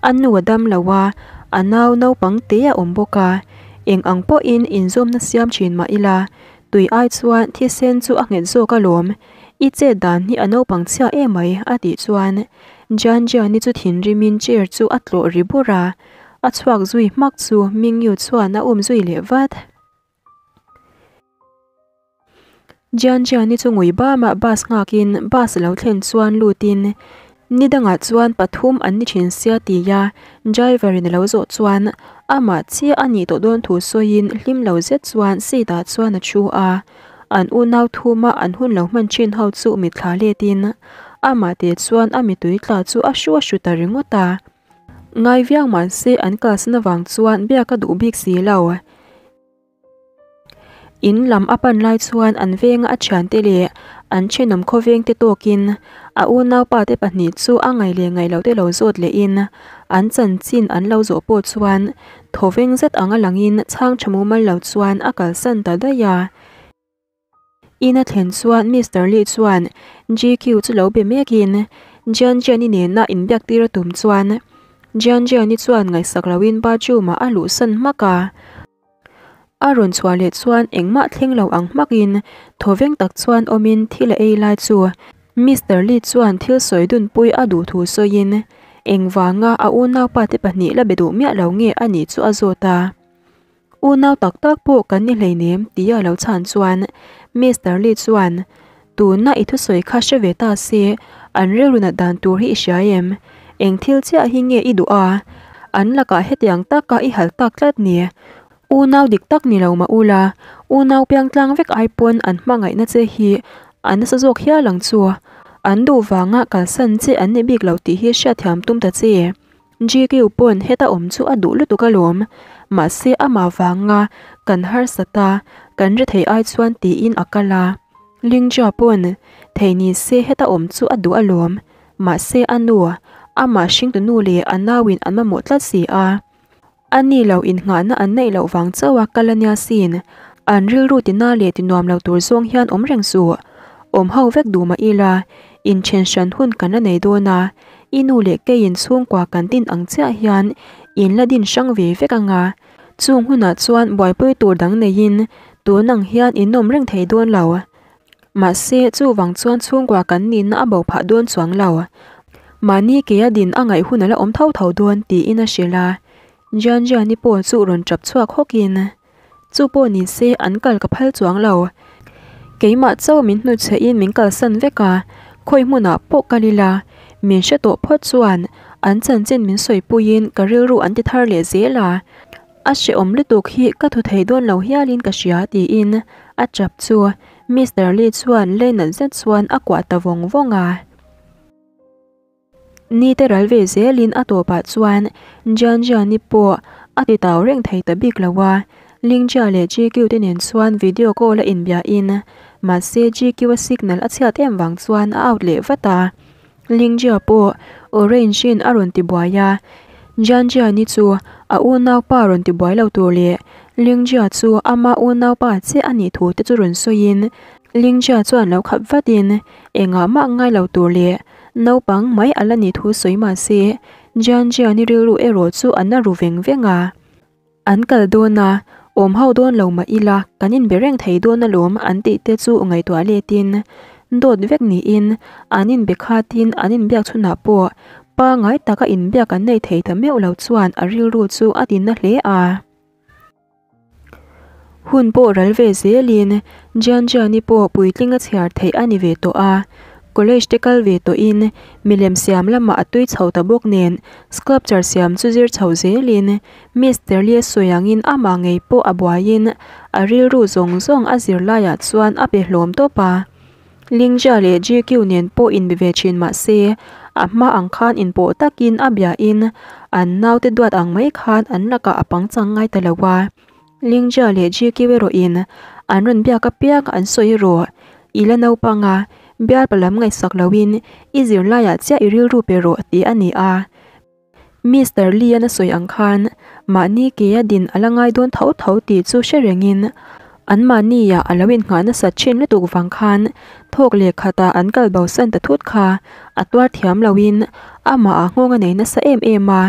A nu a dam lo a, a nau naupang te a awm bawk a, eng ang pawhin inzawmna siam thin mah ila tui ai chuan thisen chu a nghet zawk alawm, i chet dan hi a naupang chhia emai a tih chuan Jian Jian-i chu thinrimin chair chu a tlawh ri bur a, a chhuak zui hmak chu Mingyu chuan a um zui leh vat. Jian Jian-i chu ngui bamah bus nghakin bus lo thlen chuan lutin ni dangah chuan pathum an ni thin sia tia driver-in a lo zawh chuan amah chiah a nih tawh dawn thu sawiin hlim lo zet chuan seat-ah chuan a thu a. An unau thuma an hun lo hman thin ho chu mitthla letin amah te chuan a mitui tla chu a hru a hru ta ringawt a. Ngai viau mahse an kalsan avang chuan biak a duh bik si lo. In lam a pan lai chuan an venga a thiante leh an thenawm khawveng te tawkin a unaupa te pahnih chu a ngaih leh ngaih loh te lo zawt lehin an chanchin an lo zawh pawh chuan thawveng zet anga langin chhang tha mumal lo chuan a kalsan ta daih a. In a thlen chuan Mister Lee chuan GQ chu lo be mekin Jian Jian-i nena inbiak tir a tum chuan Jian Jian-i chuan ngaihsak loin bathroom ah a luhsan hmak a. A rawn chhuah leh chuan engmah thleng lo ang hmakin thawveng tak chuan awmin thil a ei lai chu Mister Lee chuan thil sawi dunpui a duh thu sawiin engvanga a unaupa te pahnih la be duh miah lo nge a nih chu a zawt a. Unau tak tak pawh kan ni hleinem tia lo chhan chuan Mister Lee chuan Tuna i thusawi kha hre ve ta se, an rilru nat dan tur hi i hria em? Eng thil chiah hi nge i duh a? An lakah hetiang taka i hal tak tlat ni. Unau dik tak ni lo mah ula, unau piangtlang vek ai pawn an hmangaihna che hi a nasa zawk hial ang chu. An duh vanga kalsan che an ni bik lo tih hi hriatthiam tum ta che. GQ pawn heta awm chu a duh lutuk alawm. Mahse amah vanga kan harsat a, kan ri thei ai chuan tiin a kal a. Lingjia pawn thei ni se heta awm chu a duh alawm. Mahse a nu, amah hringtu nu leh a nauin an mamawh tlat si a. A ni lo innghahna an neih loh vang chauh a kal ania sin. An rilru tina leh tinuam lo tur zawng hian awm reng suh. Awm ho vek duh mah ila, Inthen hran hun kan la nei dawn a, i nu leh keiin chhungkua kan din ang chiah hian in la din hrang ve vek ang a, chung hunah chuan buaipui tur dang neiin tun ang hian in nawm reng thei dawn lo. Mahse, chuvang chuan chhungkua kan nihna a bo phah dawn chuang lo. Mahni keia din a ngaih hun a la awm tho tho dawn tiin a hrilh a. Jianjiani pawh chu rawn tap chhuak hawkin, Chu pawh ni se an kal ka phal chuang lo. Keimah chauh min hnuchhehin min kalsan vek a, khawi hmunah pawh kal ila, min hre tawh phawt chuan an chanchin min sawipuiin ka rilru an ti thar leh zel a. A hrehawm lutuk hi ka thu thei dawn lo hialin ka hria tiin a tap chu Mister Lee chuan leinat zet chuan a kuah ta vawng vawng a. Ni te ral ve zelin a tawpah chuan Jian Jiani pawh a ti tau reng thei ta bik lo a, Lingjia leh GQ te nen chuan video call a inbiahin mahse GQ a signal a chhiat em vang chuan a out leh vat a. Lingjia pawh Orange in a rawn ti buai a, Jian Jiani chu a unaupa rawn ti buai lo tur leh Lingjia chu ama unaupa chiah a nih thu te chu rawn sawiin Lingjia chuan lo khap vatin engah mah ngai lo tur leh naupang mai a la nih thu sawi mah se Jian Jiani rilru erawh chu a na ru veng veng a. An kal dawn a, awm ho dawn lo mah ila kan inbe reng thei dawn alawm an tih te chu ngaihtuah letin dawt vek niin an inbe khatin an inbiak chhunah pawh pangai taka inbiak an nei thei ta meuh lo chuan a rilru chu a ti na hle a. Hun pawh ral ve zelin Jian Jiani pawh puitling a chhiar theih a ni ve tawh a. College te kal ve tawhin milem siam lamah a tui chho ta bawk nen sculpture siam chu zir chho zelin Mister Lee sawi angin amah ngei pawh a buaiin a rilru zawng zawng a zir laiah chuan a pe hlawm tawp a. Lingjia leh GQ nen pawh inbe ve thin mah se a hma ang khan inpawh takin a biain an naute duat ang mai khan an lakah a pangchang ngai ta lo a. Lingjia leh GQ erawhin an rawn biak apiang an sawi erawh i la naupang a, bialpa lam ngaihsak loin i zirlaiah chiah i rilru pe rawh tih a ni a. Mister Lee-a'n a sawi ang khan mahni kea din a la ngai dawn tho tho tih chu hre rengin anmahnia a lo inngah nasat thin lutuk vang khan thawk leh khatah an kal bosan ta thut kha a tuar thiam loin amah ah nghawng a nei nasa em em a.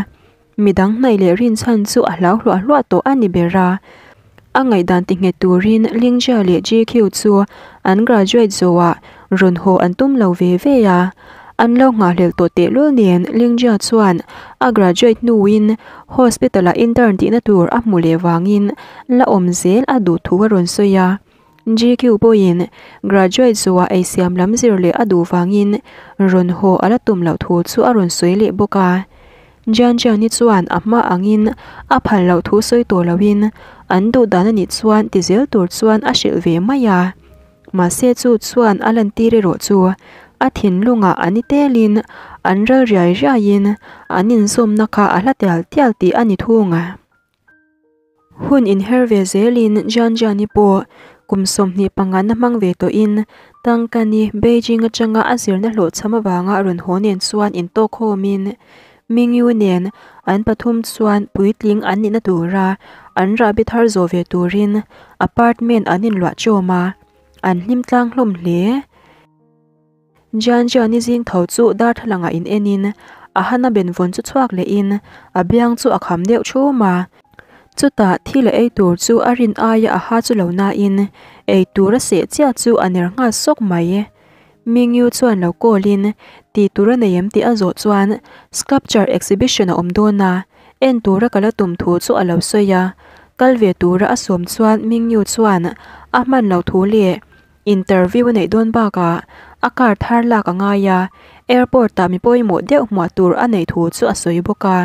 Midang hnaih leh rinchhan chu a hlau hluah hluah tawh a ni ber a. A ngaihdan ti nghet turin Lingjia leh GQ chu an graduate zawhah rawn haw an tum lo ve ve a. An lo nghahhlelh tawh tehlul nen Lingjia chuan a graduate hnuin hospital-ah intern tihna tur a hmu leh vangin la awm zel a duh thu a rawn sawi a. GQ pawhin graduate zawhah eisiam lam zir leh a duh vangin rawn haw a la tum loh thu chu a rawn sawi leh bawk a. Jian Jiani chuan a hma angin a phal loh thu sawi tawh loin an duh dan a nih chuan ti zel tur chuan a hrilh ve mai a. Mahse chu chuan a lantir erawh chu a thinlungah an i telin an ral riai riaiin an inzawmna kha a hla tial tial tih a ni thung a. Hun inher ve zelin Jian Jiani pawh kum 25 na hmang ve tawhin Tangkani Beijing atanga a zirna hlawhchham avanga rawn haw nen chuan intawkhawmin Mingyu nen an pathum chuan puitling an nihna tura an rahbi thar zawh ve turin apartment an inluah chawm a, an hlim tlang hlawm hle. Jian Jiani zing tho chu darthlalang ah in en in a hana ben vawn chu chhuak leh in a biang chu a kham deuh thum a. Chutah thil a ei tur chu a rin aia a ha chu lo na in ei tur a seh chiah chu a ner nghal sawk mai. Mingyu chuan lo call in tih tur a nei em tih a zawh chuan sculpture exhibition a awm dawn a, en tura ka la tum thu chu a lo sawi a. Kal ve tura a sawm chuan Mingyu chuan a hman loh thu leh Interview a neih dawn bakah a car thar lak a ngai a, airport ah mi pawimawh deuh hmuah tur a neih thu chu a sawi bawk a.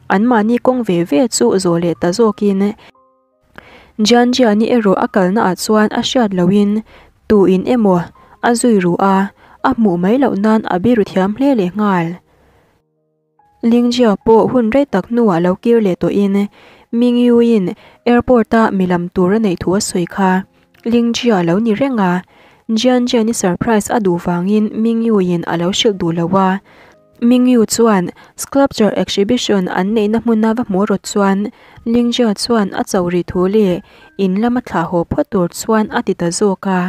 Anmahni kawng ve ve chu zawh leh ta zawkin Jianjiani erawh a kalna ah chuan a hriat lohin tu in emaw a zui ru a, a hmuh mai loh nan a biru thiam hle leh nghal. Lingjia pawh hun rei tak hnuah lo kir leh tawhin Mingyuin airport-a mi lam tur a neih thu a sawi kha. Lingjia a lo ni reng a, Jianjian-i surprise a duh vangin Mingyuin a lo hrilh duh lo a. Mingyu chuan sculpture exhibition an neihna hmuna va hmuh rawt chuan Lingjia chuan a cho rih thu leh in lama thlah haw phawt tur chuan a ti ta zawk a.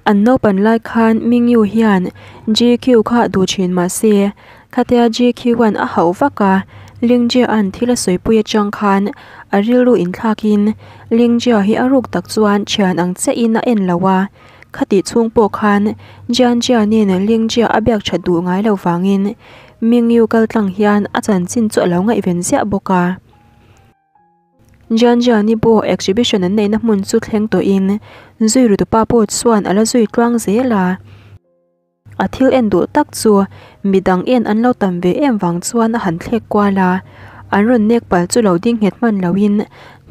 An naupan lai khan Mingyu hian GQ kha duh thin mah se, khatia GQ-a'n a hauh vak a, Lingjia-a'n thil a sawipui atang khan a rilru inthlakin Lingjia hi a ruk tak chuan thian ang chiahin a en lo a, khatih chhung pawh khan Jianjianin Lingjia a biak that duh ngai lo vangin Mingyu kaltlang hian a chanchin chu a lo ngaihven ziah bawk a. Jianjiani pawh exhibition an neihna hmun chu thleng tawhin zui rutupa pawh chuan a la zui tluang zel a. A thil en duh tak chu midang en an lo tam ve em vang chuan a han thlek kual a, an rawn nek pal chu lo ding nghet hman loin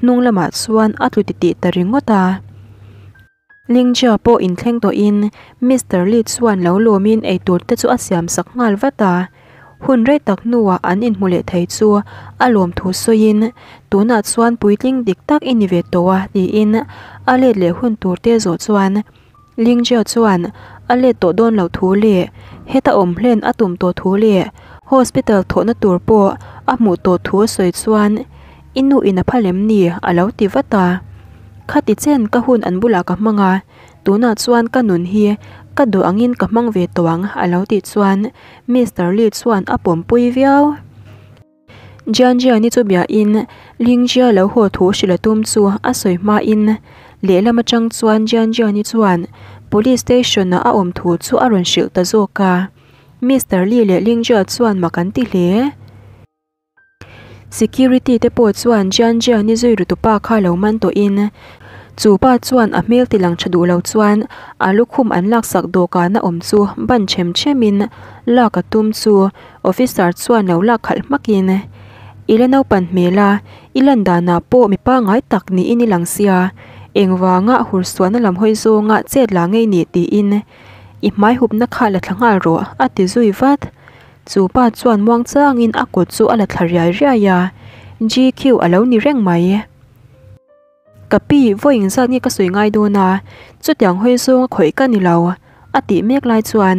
hnung lamah chuan a tlu titih ta ringawt a. Lingjia pawh inthleng tawhin Mister Li chuan lo lawmin eitur te chu a siam sak nghal vat a. Hun rei tak hnuah an inhmu leh thei chu a lawm thu sawiin tunah chuan puitling dik tak i ni ve tawh a tiin a let leh hun tur te zawh chuan Lingjia chuan a let tawh dawn loh thu leh heta awm hlen a tum tawh thu leh hospital thawhna tur pawh a hmuh tawh thu a sawi chuan I nu in a phal em ni? a lo ti vat a. Khati chen ka hun an bulah ka hmang a, tunah chuan ka nun hi ka duh angin ka hmang ve tawh ang a lo tih chuan Mister Li chuan a pawmpui viau. Jianjiani chu biain Lingjia lo haw thu hrilh a tum chu a sawi hmain lehlam atang chuan Jianjiani chuan Police station ah a awm thu chu a rawn hrilh ta zawk a. Mister Li leh Lingjia chuan mak an ti hle. Security te pawh chuan Jianjiani zui rutupa kha lo man tawhin chu pa chuan a hmel ti lang tha duh lo chuan a lukhum an laksak dawhkan a awm chu ban them themin lak a tum chu Officer chuan lo lak khalh hmakin, I la naupan hmel a, i lan danah pawh mi pangngai tak niin i lang sia, engvanga hursuahna lam hawi zawnga chet la ngei ni tiin i hmai hupna kha la thla nghal rawh a ti zui vat. Chu pa chuan muang changin a kut chu a la thla riai riai a, GQ a lo ni reng mai. Ka pi, vawi engzat nge ka sawi ngai dawn a, chutiang hawi zawnga khawih ka ni lo a tih mek lai chuan.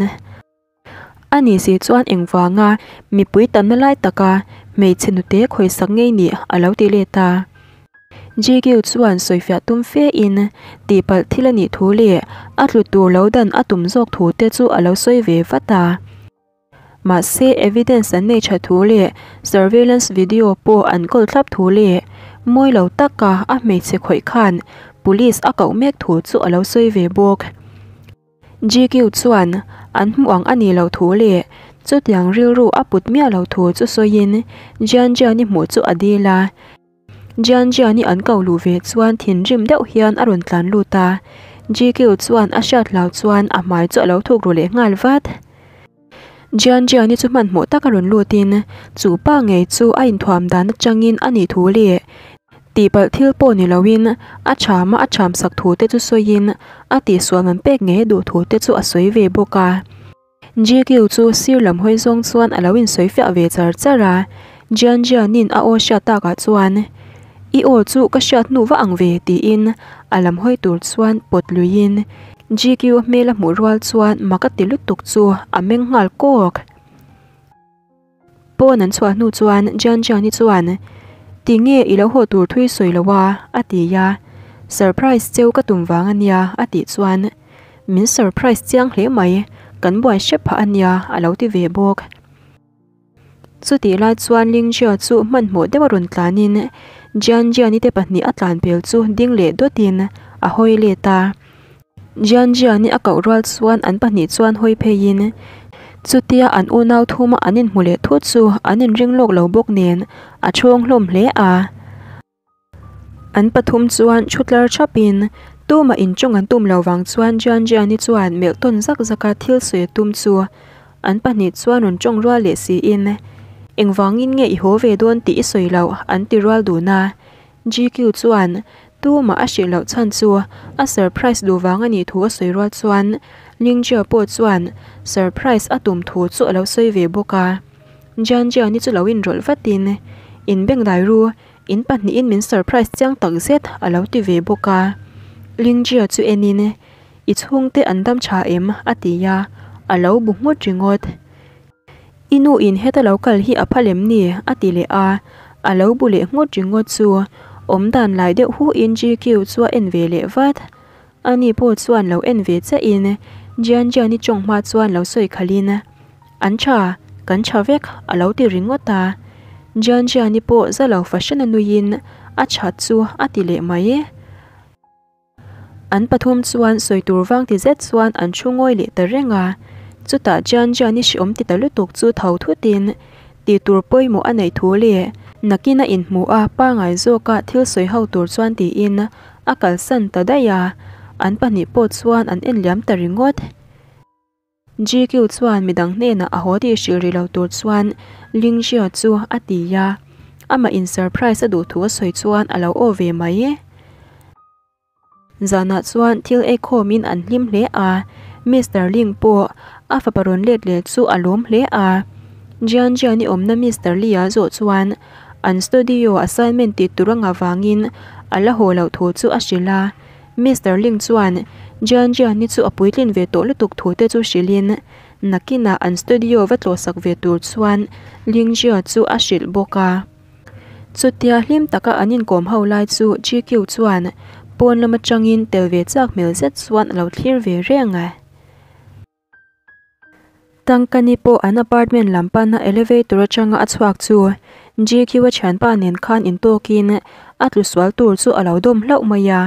A ni si chuan engvanga mipui tamna lai taka hmeichhe nute khawisak ngei nih a lo ti let a. GQ chuan sawifiah tum fe in tihpalh thil a nih thu leh a tlu tur lo dan a tum zawk thu te chu a lo sawi ve vat a. Mahse evidence an nei tha thu leh surveillance video pawh an kawl thlap thu leh mawi lo taka a hmeichhe khawih khan police a koh mek thu chu a lo sawi ve bawk. GQ chuan an hmuh ang a nih loh thu leh chutiang rilru a put miah loh thu chu sawiin Jianjiani hmuh chu a dil a. Jianjiani an ko luh ve chuan thinrim deuh hian a rawn tlan lut a, GQ chuan a hriat hlau chuan a hmai chu a lo thuk ru leh nghal vat. Jianjiani chu hmanhmawh taka rawn lutin chu pa ngei chu a inthuam dan atangin a nih thu leh tihpalh thil pawh ni loin a chhama a chhamsak thu te chu sawiin a tihsual man pek ngei duh thu te chu a sawi ve bawk a. GQ chu sir lam hawi zawng chuan a lo insawi fiah ve char char a, Jianjianin a aw hriat takah chuan I aw chu ka hriat hnu va ang ve tiin a lam hawi tur chuan pawt luiin GQ hmel a hmuh rual chuan mak a ti lutuk chu a meng nghal kawk. Pawn an chhuah hnu chuan Jianjiani chuan Tinge i lo haw tur thui sawi lo a? a ti a, Surprise cheu ka tum vang a nia a tih chuan Min surprise chiang hle mai, kan buai hrep phah a nia a lo ti ve bawk. Chutih lai chuan Lingjia chu hmanhmawh deuh a rawn tlanin Jianjiani te pahnih a tlan pel chu ding leh dawtin a hawi let a. Jianjiani a koh rual chuan an pahnih chuan hawi pheiin chutia an unau thuma an inhmu leh thut chu an inring lawk lo bawk nen a chhawng hlawm hle a. An pathum chuan thu tlar thapin tumah inchawng an tum lo vang chuan Jianjiani chuan melh tawn zak zaka thil sawi a tum chu an pahnih chuan rawn tawng rual leh siin engvangin nge i haw ve dawn tih i sawi loh an ti rual dun a. GQ chuan tumah a hrilh loh chhan chu a surprise duh vang a nih thu a sawi rual chuan Lingjia pawh chuan surprise a tum thu chu a lo sawi ve bawk a. Jianjiani chu lo inrawlh vatin inbengdai ru In pahnihin min surprise chiang tak zet a lo ti ve bawk a. Lingjia chu enin, I chhungte an dam tha em? a ti a, a lo bu nghut ringawt. I nu in heta lo kal hi a phal em ni? a ti leh a, a lo bu leh nghut ringawt chu awm dan lai deuh hu in GQ chu a en ve leh vat. Ani pawh chuan lo en ve chiah in Jian Jian-i tawng hma chuan lo sawi khalh in, An tha, kan tha vek a lo ti ringawt a. Jian Jian-i pawh za lo fahran a nui in a that chu a ti leh mai. An pathum chuan sawi tur vang ti zet chuan an thu ngawi leh ta reng a. Chutah Jian Jian-i hreawm ti ta lutuk chu tho thut in tih tur pawimawh a neih thu leh nakin a inhmuh a pangai zawka thil sawi ho tur chuan tiin a kalsan ta daih a, an pahnih pawh chuan an en liam ta ringawt. GQ chuan midang hnenah a haw tih hrilh rih lo tur chuan Lingjia chu a ti a, amah in surprise a duh thu a sawi chuan a lo aw ve mai. Zanah chuan thil ei khawmin an hlim hle a, Mister Ling pawh a fapa rawn let leh chu a lawm hle a. Jian Jian-i awmna Mister Lee-a zawh chuan an studio assignment tih tur a ngah vangin a la haw loh thu chu a hrilh a. Mister Ling chuan Jian Jian-i chu a puitlin ve tawh lutuk thu te chu hrilhin nakinah an studio va tlawhsak ve tur chuan Ling Jia chu a hrilh bawk a. Chutia hlim taka an inkawm ho lai chu GQ chuan pawn lam atangin tel ve chak hmel zet chuan a lo thlir ve reng a. Tangkani pawh an apartment lam pana elevator atanga a chhuak chu GQ a thianpa nen khan intawkin a tlu sual tur chu a lo dawm hlauh mai a.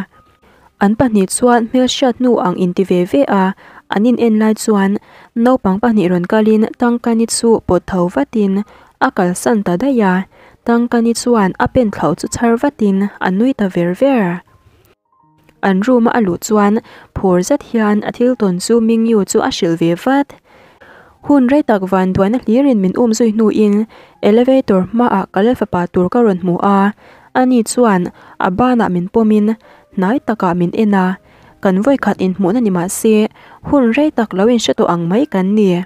An pahnih chuan hmelhriat hnu ang inti ve ve a, an in en lai chuan naupang pahnih rawn kalin Tangkani chu pawt tho vatin a kalsan ta daih a, Tangkani chuan a pen thlauh chu chhar vatin a nui ta ver ver. An room a a luh chuan phur zet hian a thil tawn chu Mingyu chu a hrilh ve vat. Hun rei tak van duaina hlirin min um zui hnuin elevator hmaah ka lalfapa tur ka rawn hmu a, ani chuan a banah min pawmin hnai takah min en a, kan vawikhat inhmuhna ni mah se hun rei tak lo inhre tawh ang mai kan ni.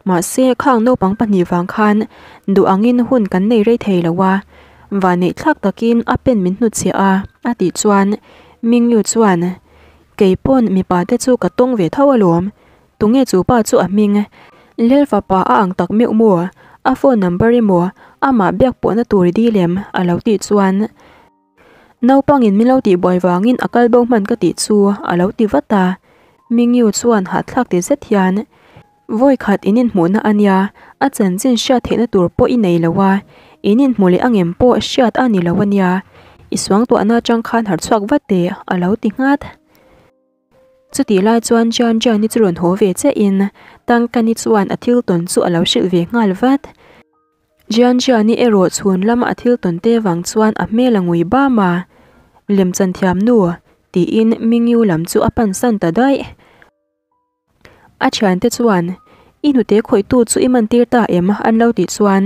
Mahse khang naupang pahnih vang khan duh angin hun kan nei rei thei lo a, vanneih thlak takin a pen min hnutchhiah a, a tih chuan Mingyu chuan, Keipawn mipa te chu ka tawng ve tho alawm, Tunge chu pa chu a hming? Lel fapa a ang tak meuh maw? A phone number emaw amah biak pawhna tur i dil em? A lo tih chuan naupangin min lo tih buai vangin a kal bo hman ka tih chu a lo ti vat a. Mingyu chuan hahthlak ti zet hian Vawi khat in inhmuhna a nia, a chanchin hriat theihna tur pawh i nei lo a, in inhmu leh angem pawh hriat a ni lo a nia, i suangtuahna atang khan harchhuak vat teh a lo ti nghat. Chutih lai chuan Jian Jian-i chu rawn haw ve chiahin Tangkani chuan a thil tawn chu a lo hrilh ve nghal vat. Jian Jian-i erawh chhun lama a thil tawn te vang chuan a hmel a ngui bam a, Lemchan thiam nu, tiin Mingyu lam chu a pan san ta daih. A thiante chuan, I hnute khawihtu chu i man tir ta em? an lo tih chuan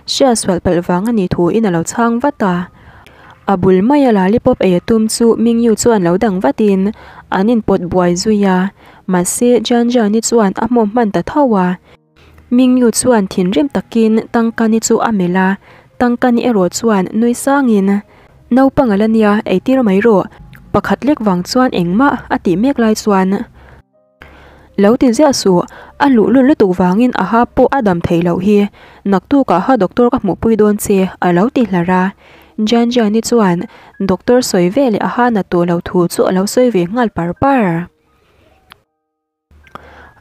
hria sual palh vang a nih thuin a lo chhang vat a. A bul maia lollipop ei a tum chu Mingyu chuan lo dang vatin an inpawt buai zui a, mahse Jianjiani chuan a hmawm hman ta tho a. Mingyu chuan thinrim takin Tangkani chu a melh a, Tangkani erawh chuan nui sangin, Naupang a la nia, eitir mai rawh, pakhat lek vang chuan engmah a tih mek lai chuan, Lo ti ziah suh, a luh lun lutuk vangin a ha pawh a dam theih loh hi, naktukah ha doctor ka hmuhpui dawn che, a lo ti hlar a. Jianjiani chuan doctor sawi ve leh a ha nat tawh lo thu chu a lo sawi ve nghal par par.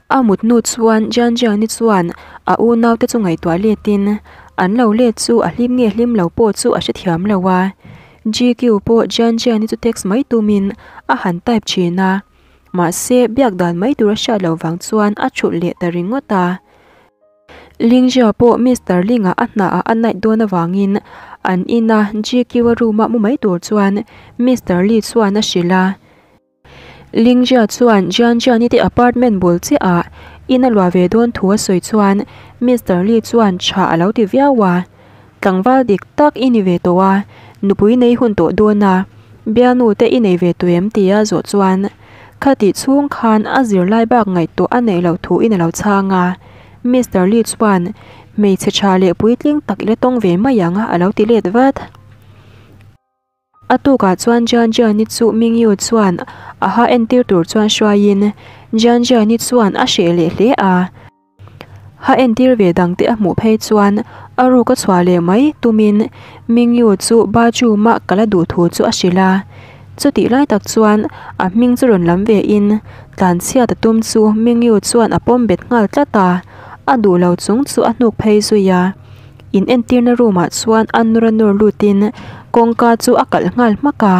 A mut hnu chuan Jianjiani chuan a unaute chu ngaihtuah letin an lo let chu a hlim nge hlim lo pawh chu a hrethiam lo a. GQ pawh Jianjiani chu text mai tumin a han type thin a. Mahse, biak dan mai tur a hriat loh vang chuan a thulh leh ta ringawt a. Lingjia pawh Mister Ling-a a hnaah a night dawn avangin an ina GQ-a room-a mu mai tur chuan Mister Li chuan a hrilh a. Lingjia chuan Jian Jian-i te apartment bul chiahah in a luah ve dawn thu a sawi chuan Mister Li chuan tha a lo ti viau a. Tlangval dik tak i ni ve tawh a, nupui nei hun tawh dawn a, bialnu te i nei ve tawh em tia zawh chuan khatih chhung khan a zirlai bak ngaihtuah a neih loh thu in a lo chhang a. Mister Lee chuan hmeichhe tha leh puitling tak i la tawng ve mai ang a lo ti let vat. A tukah chuan Jian Jiani chu Mingyu chuan a ha entir tur chuan hruaiin Jian Jiani chuan a hreh leh hle a. Ha entir ve dangte a hmuh phei chuan a ruk a chhuah leh mai tumin Mingyu chu bathroom-a kal a duh thu chu a hrilh a. Chutih lai tak chuan a hming chu rawn lam ve in tlanchhiat a tum chu Mingyu chuan a pawm bet nghal tlat a, a duh lo chung chu a hnuk phei zui a. In entirna room ah chuan a nur a nur lut in kawngka chu a kalh nghal hmak a.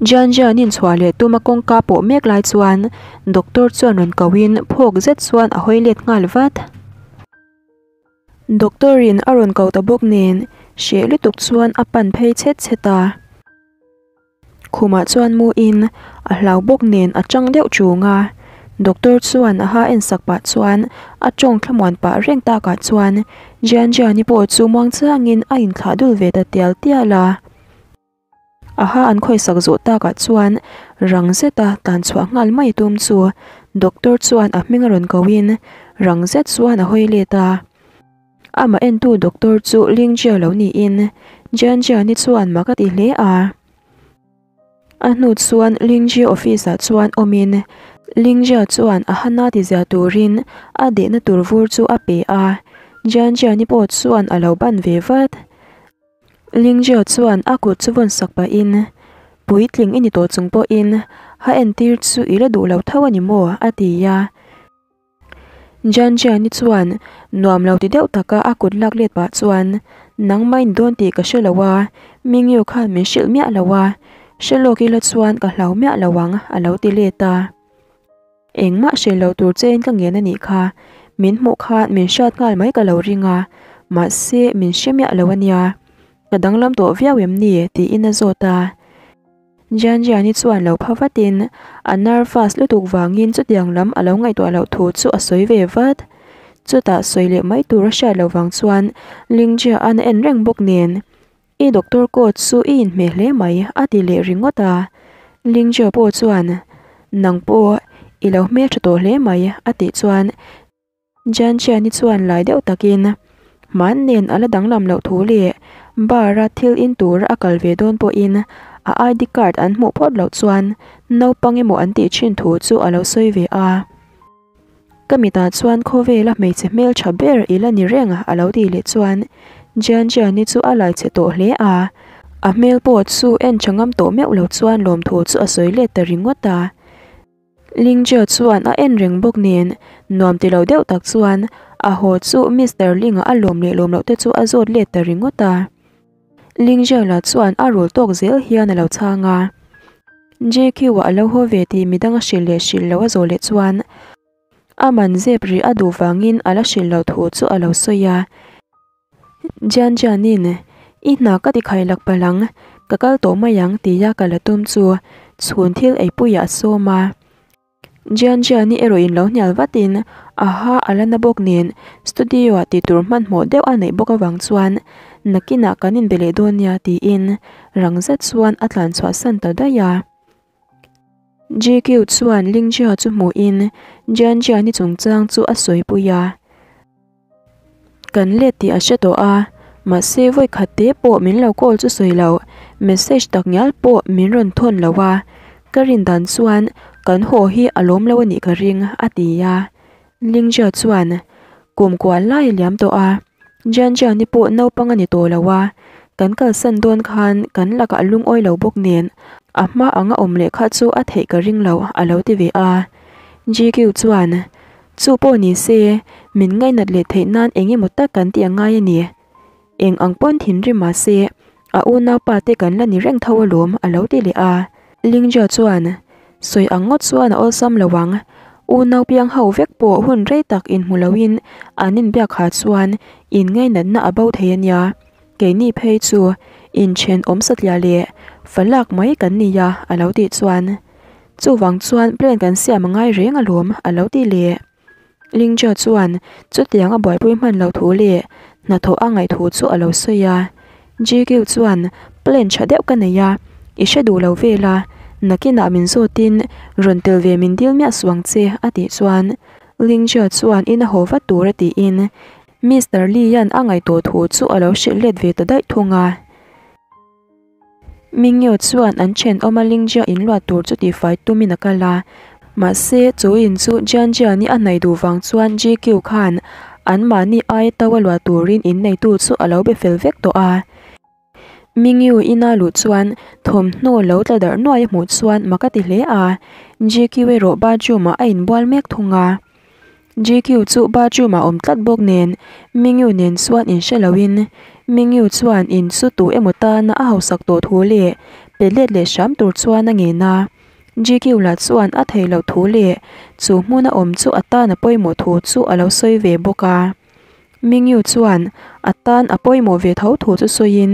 Jianjian in chhuah leh tum a kawngka pawh mek lai chuan doctor chuan rawn ko in phawk zet chuan a hawi let nghal vat. Doctor in a rawn ko ta bawk nen hreh lutuk chuan a pan phei chhet chhet a. Khumah chuan mu in a hlau bawk nen a chang deuh chung a. Doctor chuan a ha en sak pah chuan a tawng thlamuan pah reng takah chuan Jianjiani pawh chu muang chiangin a inthlah dul ve ta tial tial a. A ha an khawisak zawh takah chuan rang zeta tlan chhuah nghal mai tum chu doctor chuan a hming a rawn ko in rang zet chuan a hawi let a. Amah entu doctor chu Lingjia lo niin Jianjiani chuan mak a ti hle a. A hnu chuan Lingjia office ah chuan awmin Lingjia chuan a hana ti zia turin a dehna tur vur chu a pe a, Jianjiani pawh chuan a lo ban ve vat. Lingjia chuan a kut chu vawn sak pahin, Puitling i ni tawh chung pawhin ha entir chu i la duh lo tho a ni maw? a ti a. Janjiani chuan nuam lo ti deuh taka a kut lak let pah chuan, Nangmah in dawn tih ka hre lo a, Mingyu khan min hrilh miah lo a, hre lawk ila chuan ka hlau miah lo ang, a lo ti let a. Engmah hrilh lo tur chein ka ngen a nih kha, min hmuh khan min hriat nghal mai ka lo ring a, mahse min hre miah lo a nia. Ka danglam tawh viau em ni? tiin a zawt a. Jianjiani chuan lo pha vatin a nervous lutuk vangin chutiang lam a lo ngaihtuah loh thu chu a sawi ve vat. Chutah sawi leh mai tur a hriat loh vang chuan Lingjia-a'n a en reng bawk nen, I doctor coat chu i inhmeh hle mai a ti leh ringawt a. Lingjia pawh chuan, Nang pawh i lo hmeltha tawh hle mai a tih chuan Jianjiani chuan lai deuh takin hman nen a la danglam loh thu leh bar a thil in tura a kal ve dawn pawhin a ID card an hmuh phawt loh chuan naupang emaw an tih thin thu chu a lo sawi ve a. Ka mitah chuan khawvela hmeichhe hmeltha ber i la ni reng a lo tih leh chuan Jianjiani chu a lai chhe tawh hle a, a hmel pawh chu en tha ngam tawh meuh lo chuan lawmthu chu a sawi let ta ringawt a. Lingjia chuan a en reng bawk nen nuam ti lo deuh tak chuan a haw chu Mister Ling-a a lawm leh lawm loh te chu a zawt let ta ringawt a. Lingjia lah chuan a rul tawk zel hian a lo chhang a. JQ-a a lo haw ve tih midang a hrilh leh hrilh lo a zawh leh chuan a man zep rih a duh vangin a la hrilh loh thu chu a lo sawi a. Jian Jianin, I hna ka ti khai lak palh ang, ka kal tawh mai ang tia ka la tum chu chhun thil eipuiah a sawm a. Jian Jiani erawh in lo hnial vatin a ha a la na bawk nen studio ah tih tur hmanhmawh deuh a neih bawk avang chuan nakinah kan inbe leh dawn nia tiin rang zet chuan a tlan chhuah san ta daih a. JQ chuan Lingjia chu hmuhin Jian Jiani chungchang chu a sawipui a. Kan let tih a hre tawh a, mahse vawi khat te pawh min lo call chu sawi lo, message tak ngial pawh min rawn thawn lo a, ka rin dan chuan kan haw hi a lawm lo a nih ka ring, a ti a. Lingjia chuan kum kual lai a liam tawh a, Jian Jiani pawh naupang a ni tawh lo a, kan kalsan dawn khan kan lakah lungawi lo bawk nen a hma anga awm leh kha chu a theih ka ring lo a lo ti ve a. GQ chuan, Chu pawh ni se, min ngainat leh theih nan eng emaw tak kan tih a ngai a ni. Eng ang pawn thinrim mah se, a unaupa te kan la ni reng tho alawm a lo ti leh a. Lingjia chuan, Sawi ang ngawt chuan a awlsam lo ang. Unau piang ho vek pawh hun rei tak inhmu loin an inbiak ha chuan inngainatna a bo thei a nia. Keini phei chu inthen awm satliah leh falak mai kan ni a a lo tih chuan. Chuvang chuan plan kan siam a ngai reng alawm a lo ti leh. Lingjia chuan chutiang a buaipui hman loh thu leh hnathawh a ngaih thu chu a lo sawi a. GQ chuan plan tha deuh ka nei a, i hre duh lo vel a, nakinah min zawtin rawn tel ve min dil miah suh ang che a tih chuan Lingjia chuan in a haw vat tur a tiin Mister Lee-a'n a ngaihtuah thu chu a lo hrilh let ve ta daih thung a. Mingyo chuan an thenawm a Lingjia in luat tur chu tihfai tumin a kal a, mahse chu in chu Jianjiani a hnaih duh vang chuan GQ khan anmahni aia to a luah turin inneitu chu a lo be fel vek tawh a. Mingyu ina luh chuan thawmhnaw lo tla darh nuai a hmuh chuan mak a ti hle a, GQ erawh bathroom ah a inbual mek thung a. GQ chu bathroom ah awm tlat bawk nen Mingyu nen chuan inhre loin Mingyu chuan in chu tu emaw tana a hausak tawh thu leh pe let leh hram tur chuan a ngen a. GQ lah chuan a thei loh thu leh chu hmuna awm chu a tan a pawimawh thu chu a lo sawi ve bawk a. Mingyu chuan a tan a pawimawh ve tho thu chu sawiin,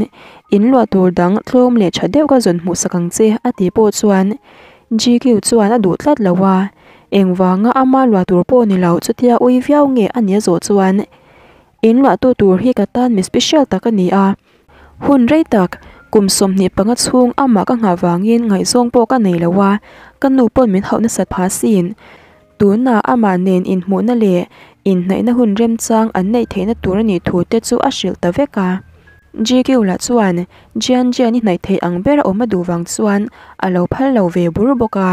In luah tur dang tlawm leh tha deuh ka zawn hmuh sak ang che a tih pawh chuan GQ chuan a duh tlat lo a, engvanga ama luah tur pawh ni lo chutia ui viau nge a nia zawh chuan In luahtu tur hi ka tan mi special tak a ni a, hun rei tak kum 25 chhung amah ka nghah vangin ngaihzawng pawh ka nei lo a, ka nu pawn min hauh nasat phah asin. Tunah amah nen inhmuhna leh inhnaihna hun remchang an neih theihna tur a nih thu te chu a hrilh ta vek a. GQ lah chuan Jian Jian i hnaih theih ang ber a awm a duh vang chuan a lo phal lo ve bur bawk a.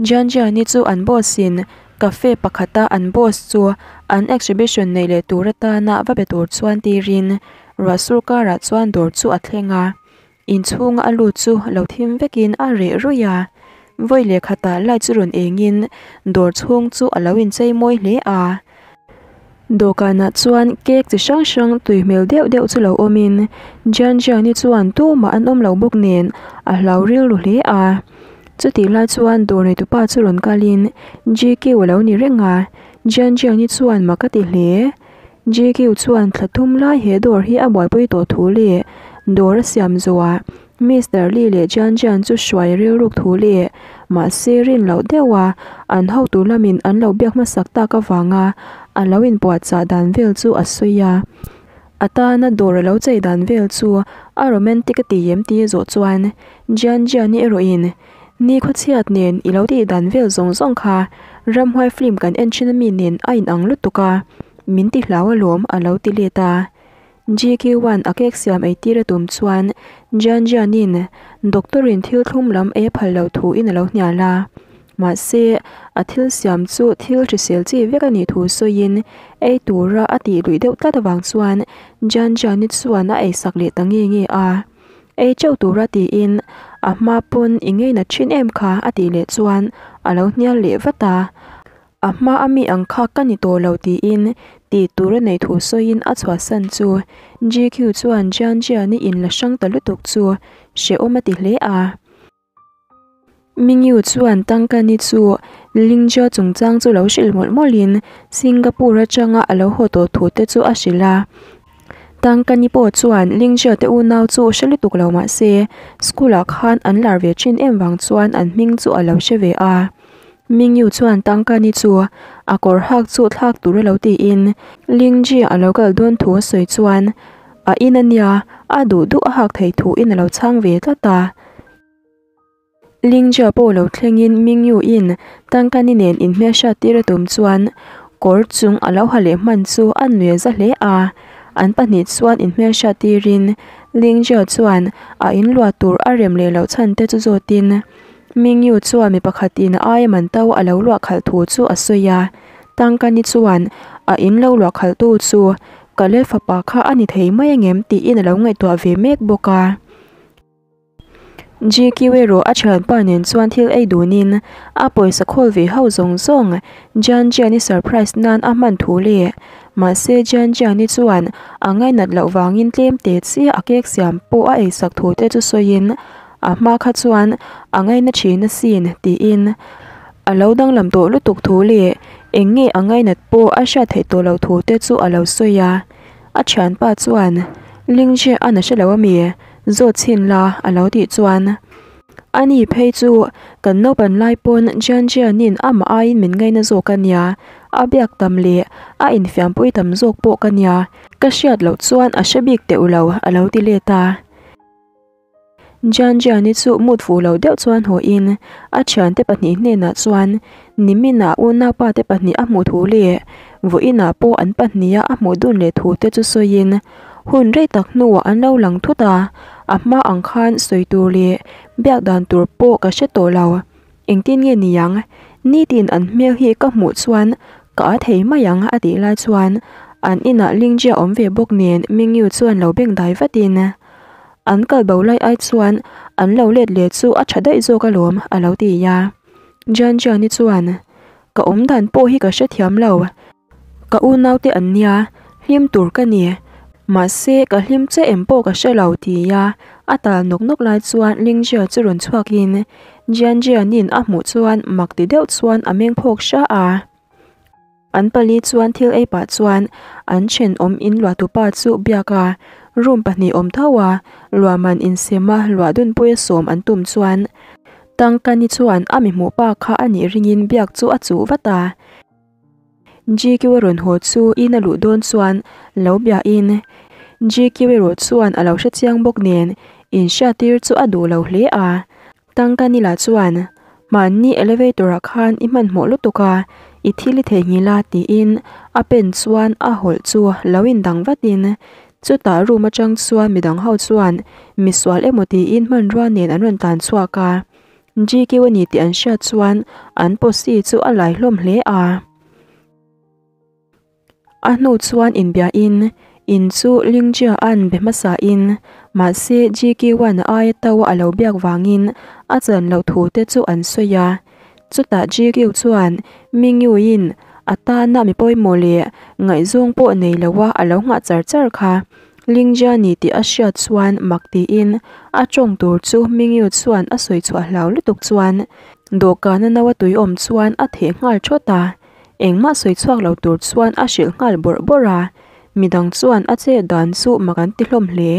Jian Jian-i chu an boss in cafe pakhata an boss chu an exhibition neih leh tur atana va be tur chuan tirin ruah sur karah chuan dawr chu a thleng a. Inchhunga a lut chu lo thim vekin a reh ruih a, vawi leh khatah light chu rawn engin dawr chhung chu a lo inchei mawi hle a. Dawhkanah chuan cake chi hrang hrang tui hmel deuh deuh chu lo awmin Jian Jiani chuan tumah an awm lo bawk nen a hlau rilru hle a. Chutih lai chuan dawr neitupa chu rawn kalin GQ a lo ni reng a, Jian Jiani chuan mak a ti hle. GQ chuan thla thum lai he dawr hi a buaipui tawh thu leh dawr a siam zawhah Mister Lee leh Jian Jian chu hruai rilruk thu leh mahse rin loh deuha an hotu lamin an lo biak hmasak tak avanga a lo inpuahchah dan vel chu a sawi a. A tana dawr a lo chei dan vel chu a romantic a ti em tih zawh chuan Jian Jian-i erawhin Ni khawchhiat nen i lo tih dan vel zawng zawng kha ramhuai film kan en thin ami nen a inang lutuk a, min ti hlau alawm a lo ti let a. GQ-a'n a cake siam ei tir a tum chuan Jian Jian-in doctor-in thil thlum lam ei a phal loh thu in a lo hnial a. Mahse, a thil siam chu thil hrisel chi vek a nih thu sawiin ei tura a tih luih deuh tlat avang chuan Jian Jian-i chuan a eisak leh ta nge nge a. Ei teuh tura tiin a hma pawn i ngeina thin em kha a tih leh chuan a lo hnial leh vat a. A hma a mi ang kha ka ni tawh lo tiin tih tur a neih thu sawiin a chhuahsan chu GQ chuan Jian Jian i inla hrang ta lutuk chu hrehawm a ti hle a. Mingyu chuan Tangkani chu Lingjia chungchang chu lo hrilh mawlh mawlhin Singapore atanga a lo haw tawh thu te chu a hrilh a. Tangkani pawh chuan Lingjia te unau chu hre lutuk lo mah se school ah khan an lar ve thin em vang chuan an hming chu a lo hre ve a. Mingyu chuan Tangkani chu a kawr hak chu thlak tur a lo tiin Lingjia a lo kal dawn thu a sawi chuan a in a nia a duh duh a hak thei thu in a lo chhang ve tlat a. Lingjia pawh lo thlengin Mingyu in Tangkani nen inhmelhriat tir a tum chuan kawr chung a lo ha leh hman chu a nuih za hle a. An pahnih chuan inhmelhriat tirin Lingjia chuan a inluah tur a rem leh loh chhan te chu zawtin Mingyu chuan mi pakhatin a aia man to a lo luah khalh thu chu a sawi a. Tangkani chuan a in lo luah khalhtu chu ka lel fapa kha a ni thei mai angem tiin a lo ngaihtuah ve mek bawk a. GQ erawh a thianpa nen chuan thil ei dunin a pawisa khawl ve ho zawng zawng Jian Jian-i surprise nan a hman thu leh mahse Jian Jian-i chuan a ngainat loh vangin tlem te chiah a cake siam pawh a eisak thu te chu sawiin a hma kha chuan a ngaina thin asin tiin a lo danglam tawh lutuk thu leh eng nge a ngainat pawh a hriat theih tawh loh thu te chu a lo sawi a. A thianpa chuan Lingzhi a na hre lo ami? Zawt chhin la a lo tih chuan Ani phei chu kan naupan lai pawn Jian Jianin amah aiin min ngaina zawk a nia, a biak tam leh a infiampui tam zawk pawh ka nia, ka hriat loh chuan a hre bik teuh lo a lo ti let a. Jian Jiani chu mut fuh lo deuh chuan hawiin a thiante pahnih hnenah chuan niminah unaupa te pahnih a hmuh thu leh vawiinah pawh an pahniha a hmuh dun leh thu te chu sawiin Hun rei tak hnuah an lo lang thut a, a hma ang khan sawi tur leh biak dan tur pawh ka hre tawh lo. Engtin nge niang? Nitin an hmel hi ka hmuh chuan ka a thei mai ang a tih lai chuan An inah Lingjia awm ve bawk nen Mingyu chuan lo beng dai vatin, An kal bo lai ai chuan an lo let leh chu a tha daih zawk alawm, a lo ti a. Jianjiani chuan, Ka awm dan pawh hi ka hrethiam lo. Ka unaute an nia, hlim tur ka ni. Mahse, ka hlim che em pawh ka hre lo, tia a tal nawk nawk lai chuan Lingjia chu rawn chhuakin Jianjiani'n a hmuh chuan mak ti deuh chuan a meng phawk hra a. An pali chuan thil ei pah chuan an thenawm in luahtupa chu biak a, room pahnih awm tho a, luahman insema luah dunpuia sawm an tum chuan Tangkani chuan a mi hmuh pa kha a nih ringin biak chu a chuh vat a. GQ a rawn haw chu in a luh dawn chuan lo biahin GQ erawh chuan a lo hre chiang bawk nen inhriattir chu a duh lo hle a. Tangkani lah chuan, Mahni elevator ah khan i hmanhmawh lutuk a, i thil i theihnghilh a tiin a pen chuan a hawlh chu lo indang vatin chutah room atang chuan midang ho chuan misual emaw tiin hmanrua nen an rawn tlan chhuak a. GQ a ni tih an hriat chuan an posse chu a lai hlawm hle a. A hnu chuan inbiahin in chu Lingjia'n be hmasain mahse GQ-a'n a aia to a lo biak vangin a chan loh thu te chu an sawi a. Chutah GQ chuan Mingyui'n a tana mi pawimawh leh ngaihzawng pawh nei loa a lo nghah char char kha Lingjia ni tih a hriat chuan mak tiin a tawng tur chu Mingyu chuan a sawi chhuah hlau lutuk chuan dawhkana no a tui awm chuan a theh nghal thawt a. Engmah sawi chhuak lo tur chuan a hrilh nghal bawrh bawrh a, midang chuan a che dan chu mak an ti hlawm hle.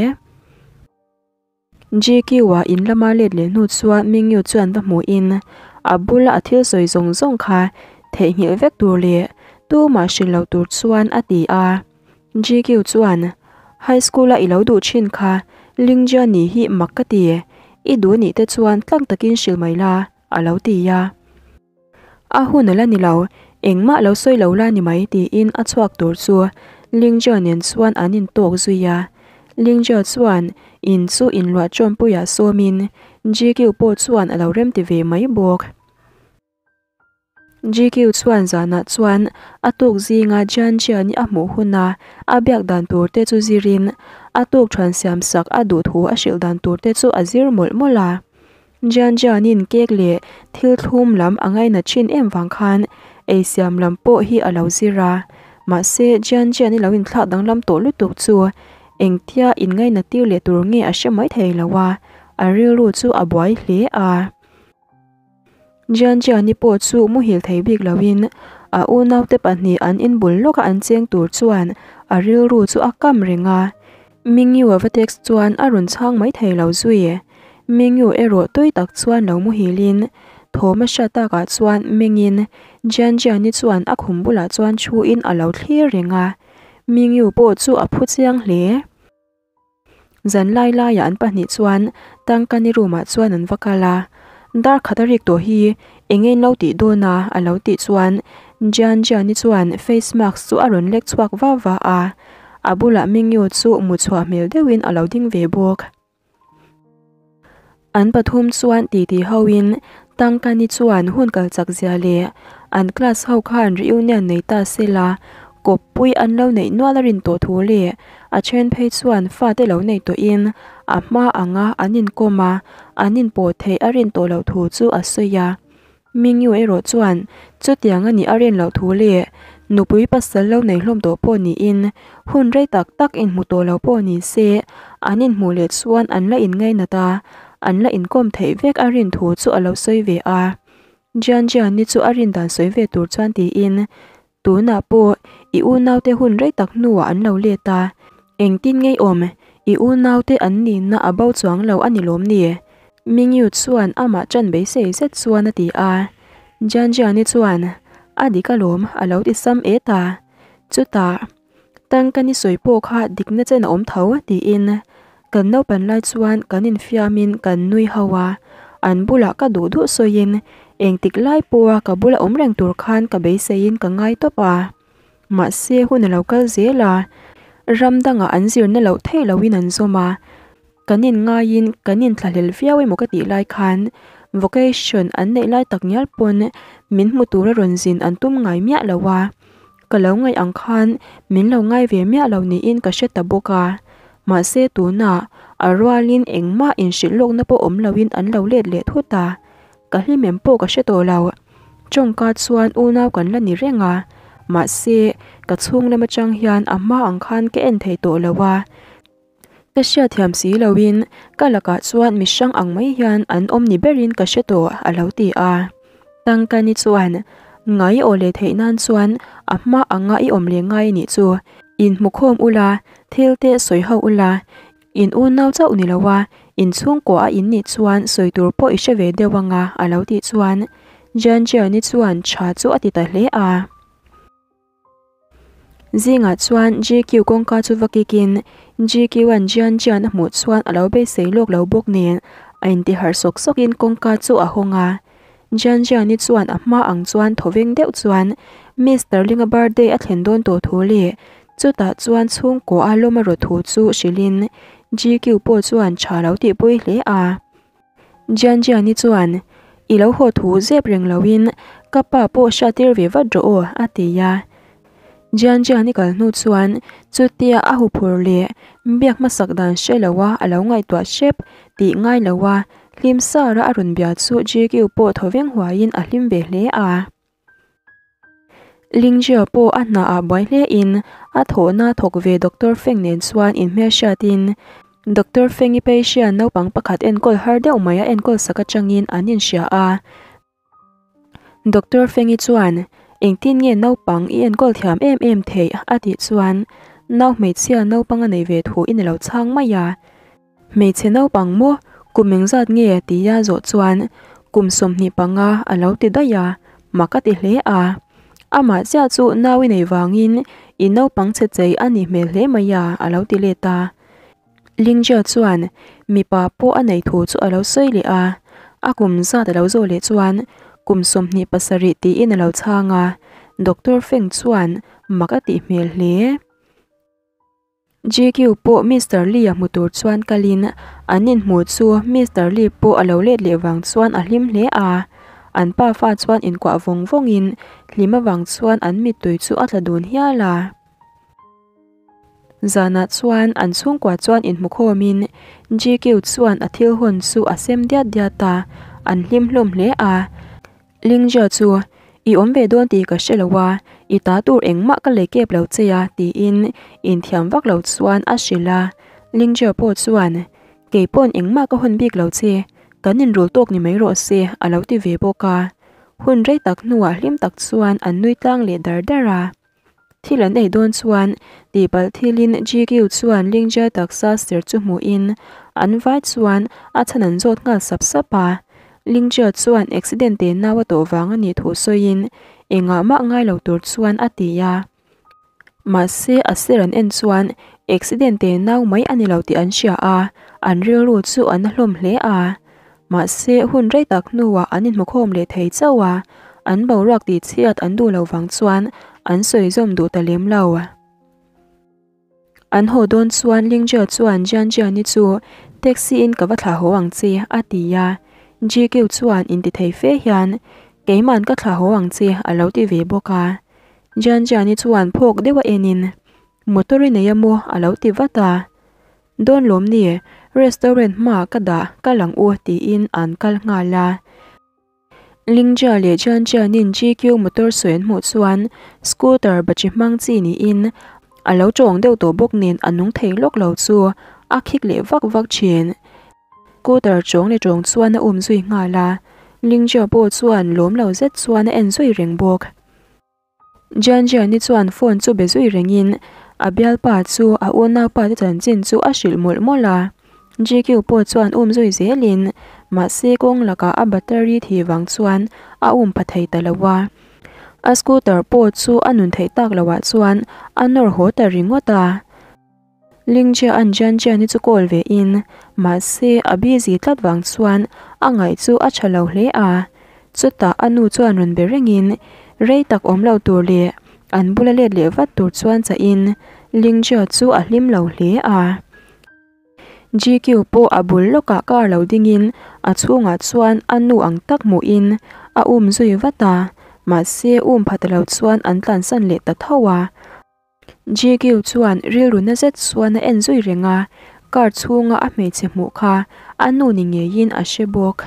GQ-a in lama let leh hnu chuan Mingyu chuan va hmuhin a bula a thil sawi zawng zawng kha theihnghilh vek tur leh tumah hrilh lo tur chuan a ti a. GQ chuan, High school-a i lo duh thin kha Lingjia ni hi mak ka ti, i duh nih te chuan tlang takin hrilh mai la, a lo ti a. A hun a la ni lo, engmah lo sawi lo la ni mai tiin a chhuak tur chu Lingjia nen chuan an intawk zui a. Lingjia chuan in chu inluah tawmpuiah sawmin GQ pawh chuan a lo remti ve mai bawk. GQ chuan zanah chuan a tuk zinga Jianjian-i a hmuh huna a biak dan tur te chu zirin a tuk thuan siamsak a duh thu a hrilh dan tur te chu a zir mawlh mawlh a. Jian Jianin cake leh thil thlum lam a ngaina thin em vang khan ei siam lam pawh hi a lo zir a, mahse Jian Jian i lo inthlak danglam tawh lutuk chu engtia in ngaina tir leh tur nge a hre mai thei lo a, a rilru chu a buai hle a. Jian Jiani pawh chu muhil thei bik loin a unaute pahnih an inbul lawka an cheng tur chuan a rilru chu a kam reng a. Mingyu a va text chuan a rawn chhang mai thei lo zui. Mingyu erawh tui tak chuan lo muhilin thawm a hriat takah chuan mengin Jianjiani chuan a khum bulah chuan thuin a lo thlir reng a. Mingyu pawh chu a phu chiang hle. Zan lai laiah an pahnih chuan Tangkani room ah chuan an va kal a. Dar khat a rik tawh hi eng nge in lo tih dawn a? a lo tih chuan Jianjiani chuan face mask chu a rawn lek chhuak va va a. A bulah Mingyu chu mu chhuah hmel deuhin a lo ding ve bawk. An pathum chuan titi hoin Tangkani chuan hun kal chak zia leh an class ho khan reunion nei ta se la, kawppui an lo neih nual a rin tawh thu leh a then phei chuan fate lo nei tawhin a hma anga an inkawm a, an inpawh theih a rin tawh loh thu chu a sawi a. Mingyu erawh chuan chutiang a nih a rin loh thu leh nupui pasal lo nei hlawm tawh pawh niin hun rei tak tak inhmu tawh lo pawh ni se an inhmuh leh chuan an la inngainat a, an la inkawm theih vek a rin thu chu a lo sawi ve a. Jian Jian-i chu a rin dan sawi ve tur chuan tiin Tunah pawh i unaute hun rei tak hnuah an lo let a, engtin ngei awm i unaute an nihna a bo chuang lo a ni lawm ni? Mingyu chuan amah ṭan beisei zet chuan a ti a. Jianjiani chuan, A dik alawm, a lo ti sam et a. Chutah, Tangka ni sawi pawh kha dikna chen a awm tho, tiin kan naupan lai chuan kan infiamin kan nui ho a, an bulah ka duh duh sawiin engtik lai pawha ka bula awm reng tur khan ka beiseiin ka ngai tawp a. Mahse hun a lo kal zel a, ram dangah an zirna loh theih lohin an zawm a, kan inngaiin kan inthlahlel viau emaw ka tih lai khan vocation an neih lai tak ngial pawn min hmu tura rawn zin an tum ngai miah lo a. Ka lo ngaih ang khan min lo ngai ve miah lo niin ka hre ta bawk a. Mahse tunah a rualin engmah inhrilh lawkna pawh awm loin an lo let leh thut a. Ka hlim em pawh ka hre tawh lo. Tawngka chuan unau kan la ni reng a, mahse ka chhung lam atang hian a hma ang khan ka en thei tawh lo a. Ka hriatthiam si loin ka lakah chuan mi hrang ang mai hian an awm ni berin ka hre tawh a lo ti a. Tangkani chuan ngai aw leh theih nan chuan a hma anga i awm leh ngai nih chu. Inhmukhawm ula, thil te sawi ho ula, In unau chauh ni lo a, in chhungkua a in nih chuan sawi tur pawh i hre ve deuh anga a lo tih chuan Jianjiani chuan tha chu a ti ta hle a. Zingah chuan GQ kawngka chu va kikin GQ-a'n Jianjian a hmuh chuan a lo beisei lawk lo bawk nen a intiharh sawk sawkin kawngka chu a hawng a. Jianjiani chuan a hma ang chuan thawveng deuh chuan Mister Linga birthday a thlen dawn tawh thu leh Chutah chuan chhungkaw a lawm a rawt thu chu hrilhin GQ pawh chuan tha lo tihpui hle a. Jianjiani chuan, I lo haw thu zep reng loin ka pa pawh hriattir ve vat rawh aw, a ti a. Jianjiani kal hnu chuan chutia a huphur leh biak hmasak dan hre loa a lo ngaihtuah hrep tih ngai loa hlim sara a rawn bia chu GQ pawh thawveng huaiin a hlim ve hle a. Lingjia pawh a hna ah buai hle in a thawhna thawk ve Doctor Feng nen chuan inhmelhriat in Doctor Feng-i patient naupang pakhat enkawl har deuh mai a enkawl sak atangin an inhria a. Doctor Feng-i chuan engtin nge naupang i enkawl thiam em em theih a tih chuan nau hmeichhia naupang a nei ve thu in a lo chhang mai a. Hmeichhe naupang maw kum engzat nge tia zawh chuan kum 25 a lo ti daih a, mak a ti hle a. Amah chiah chu nau i nei vangin i naupang chhe chei a nih hmel hle mai a, a lo ti let a. Lingjia chuan mipa pawh a nei thu chu a lo sawi leh a, a kum zat a lo zawh leh chuan kum 27 tiin a lo chhang a, Doctor Feng chuan mak a tih hmel hle. GQ pawh Mister Lee-a hmu tur chuan kalin an inhmuh chu Mister Lee pawh a lo let leh vang chuan a hlim hle a. An pa fa chuan inkuah vawng vawngin hlim avang chuan an mittui chu a tla dun hial a. Zanah chuan an chhungkua chuan inhmukhawmin GQ chuan a thil hawn chu a sem diat diat a, an hlim hlawm hle a. Lingjia chu, I awm ve dawn tih ka hre lo a, i ta tur engmah ka lei kep lo che a, tiin inthiam vak lo chuan a hrilh a. Lingjia pawh chuan, Kei pawn engmah ka hawn bik lo che, kan inrul tawk ni mai rawh se, a lo ti ve bawk a. Hun rei tak hnuah hlim tak chuan an nui tlang leh dar dar a. Thil an ei dawn chuan tihpalh thilin GQ chuan Lingjia taksa ser chu hmuhin an vai chuan a chhan an zawt nghal sap sap a. Lingjia chuan accident te nau a tawh vang a nih thu sawiin engah mah ngai lo tur chuan a ti a. Mahse a ser an en chuan accident te nau mai a ni lo tih an hria a, an rilru chu an na hlawm hle a. Mahse hun rei tak hnuah an inhmukhawm leh thei chauh a, an boruak tihchhiat an duh lo vang chuan an sawi zawm duh ta lem lo. An haw dawn chuan Lingjia chuan Jianjiani chu taxi in ka va thlah haw ang che a ti a, GQ chuan intithei fe hian keiman ka thlah haw ang che a lo ti ve bawk a. Jianjiani chuan phawk deuh a enin motor i nei a maw a lo ti vat a. Dawn lawm ni, restaurant hmaah ka dah kal ang u tiin an kal nghal a. Lingjia leh Jianjianin GQ motor sawi an hmuh chuan scooter battery hmang chi niin a lo tawng deuh tawh bawk nen a nung thei lawk lo chu a khik leh vak vak thin. Scooter tawng leh tawng chuan a um zui nghal a, Lingjia pawh chuan lawm lo zet chuan a en zui reng bawk. Jianjiani chuan phone chu be zui rengin a bialpa chu a unaupa te chanchin chu a hrilh mawlh mawlh a. GQ pawh chuan um zui zelin mahse kawng lakah a battery thi vang chuan a um pha thei ta lo a. A scooter pawh chu a nun theih tak loah chuan a nawr haw ta ringawt a. Lingjia'n Jianjiani chu call ve in, mahse a busy tlat vang chuan a ngaih chu a tha lo hle a. Chutah a nu chuan rawn be rengin rei tak awm lo tur leh an bula let leh vat tur chuan chahin Lingjia chu a hlim lo hle a. GQ pawh a bul lawkah car lo dingin a chhungah chuan a nu ang tak hmuhin a um zui vat a. Mahse um pha ta lo chuan an tlansan leh ta tho a. Jigyu chuan rilru na zet chuan a en zui reng a, car chhunga a hmeichhe hmuh kha a nu ni ngeiin a hre bawk.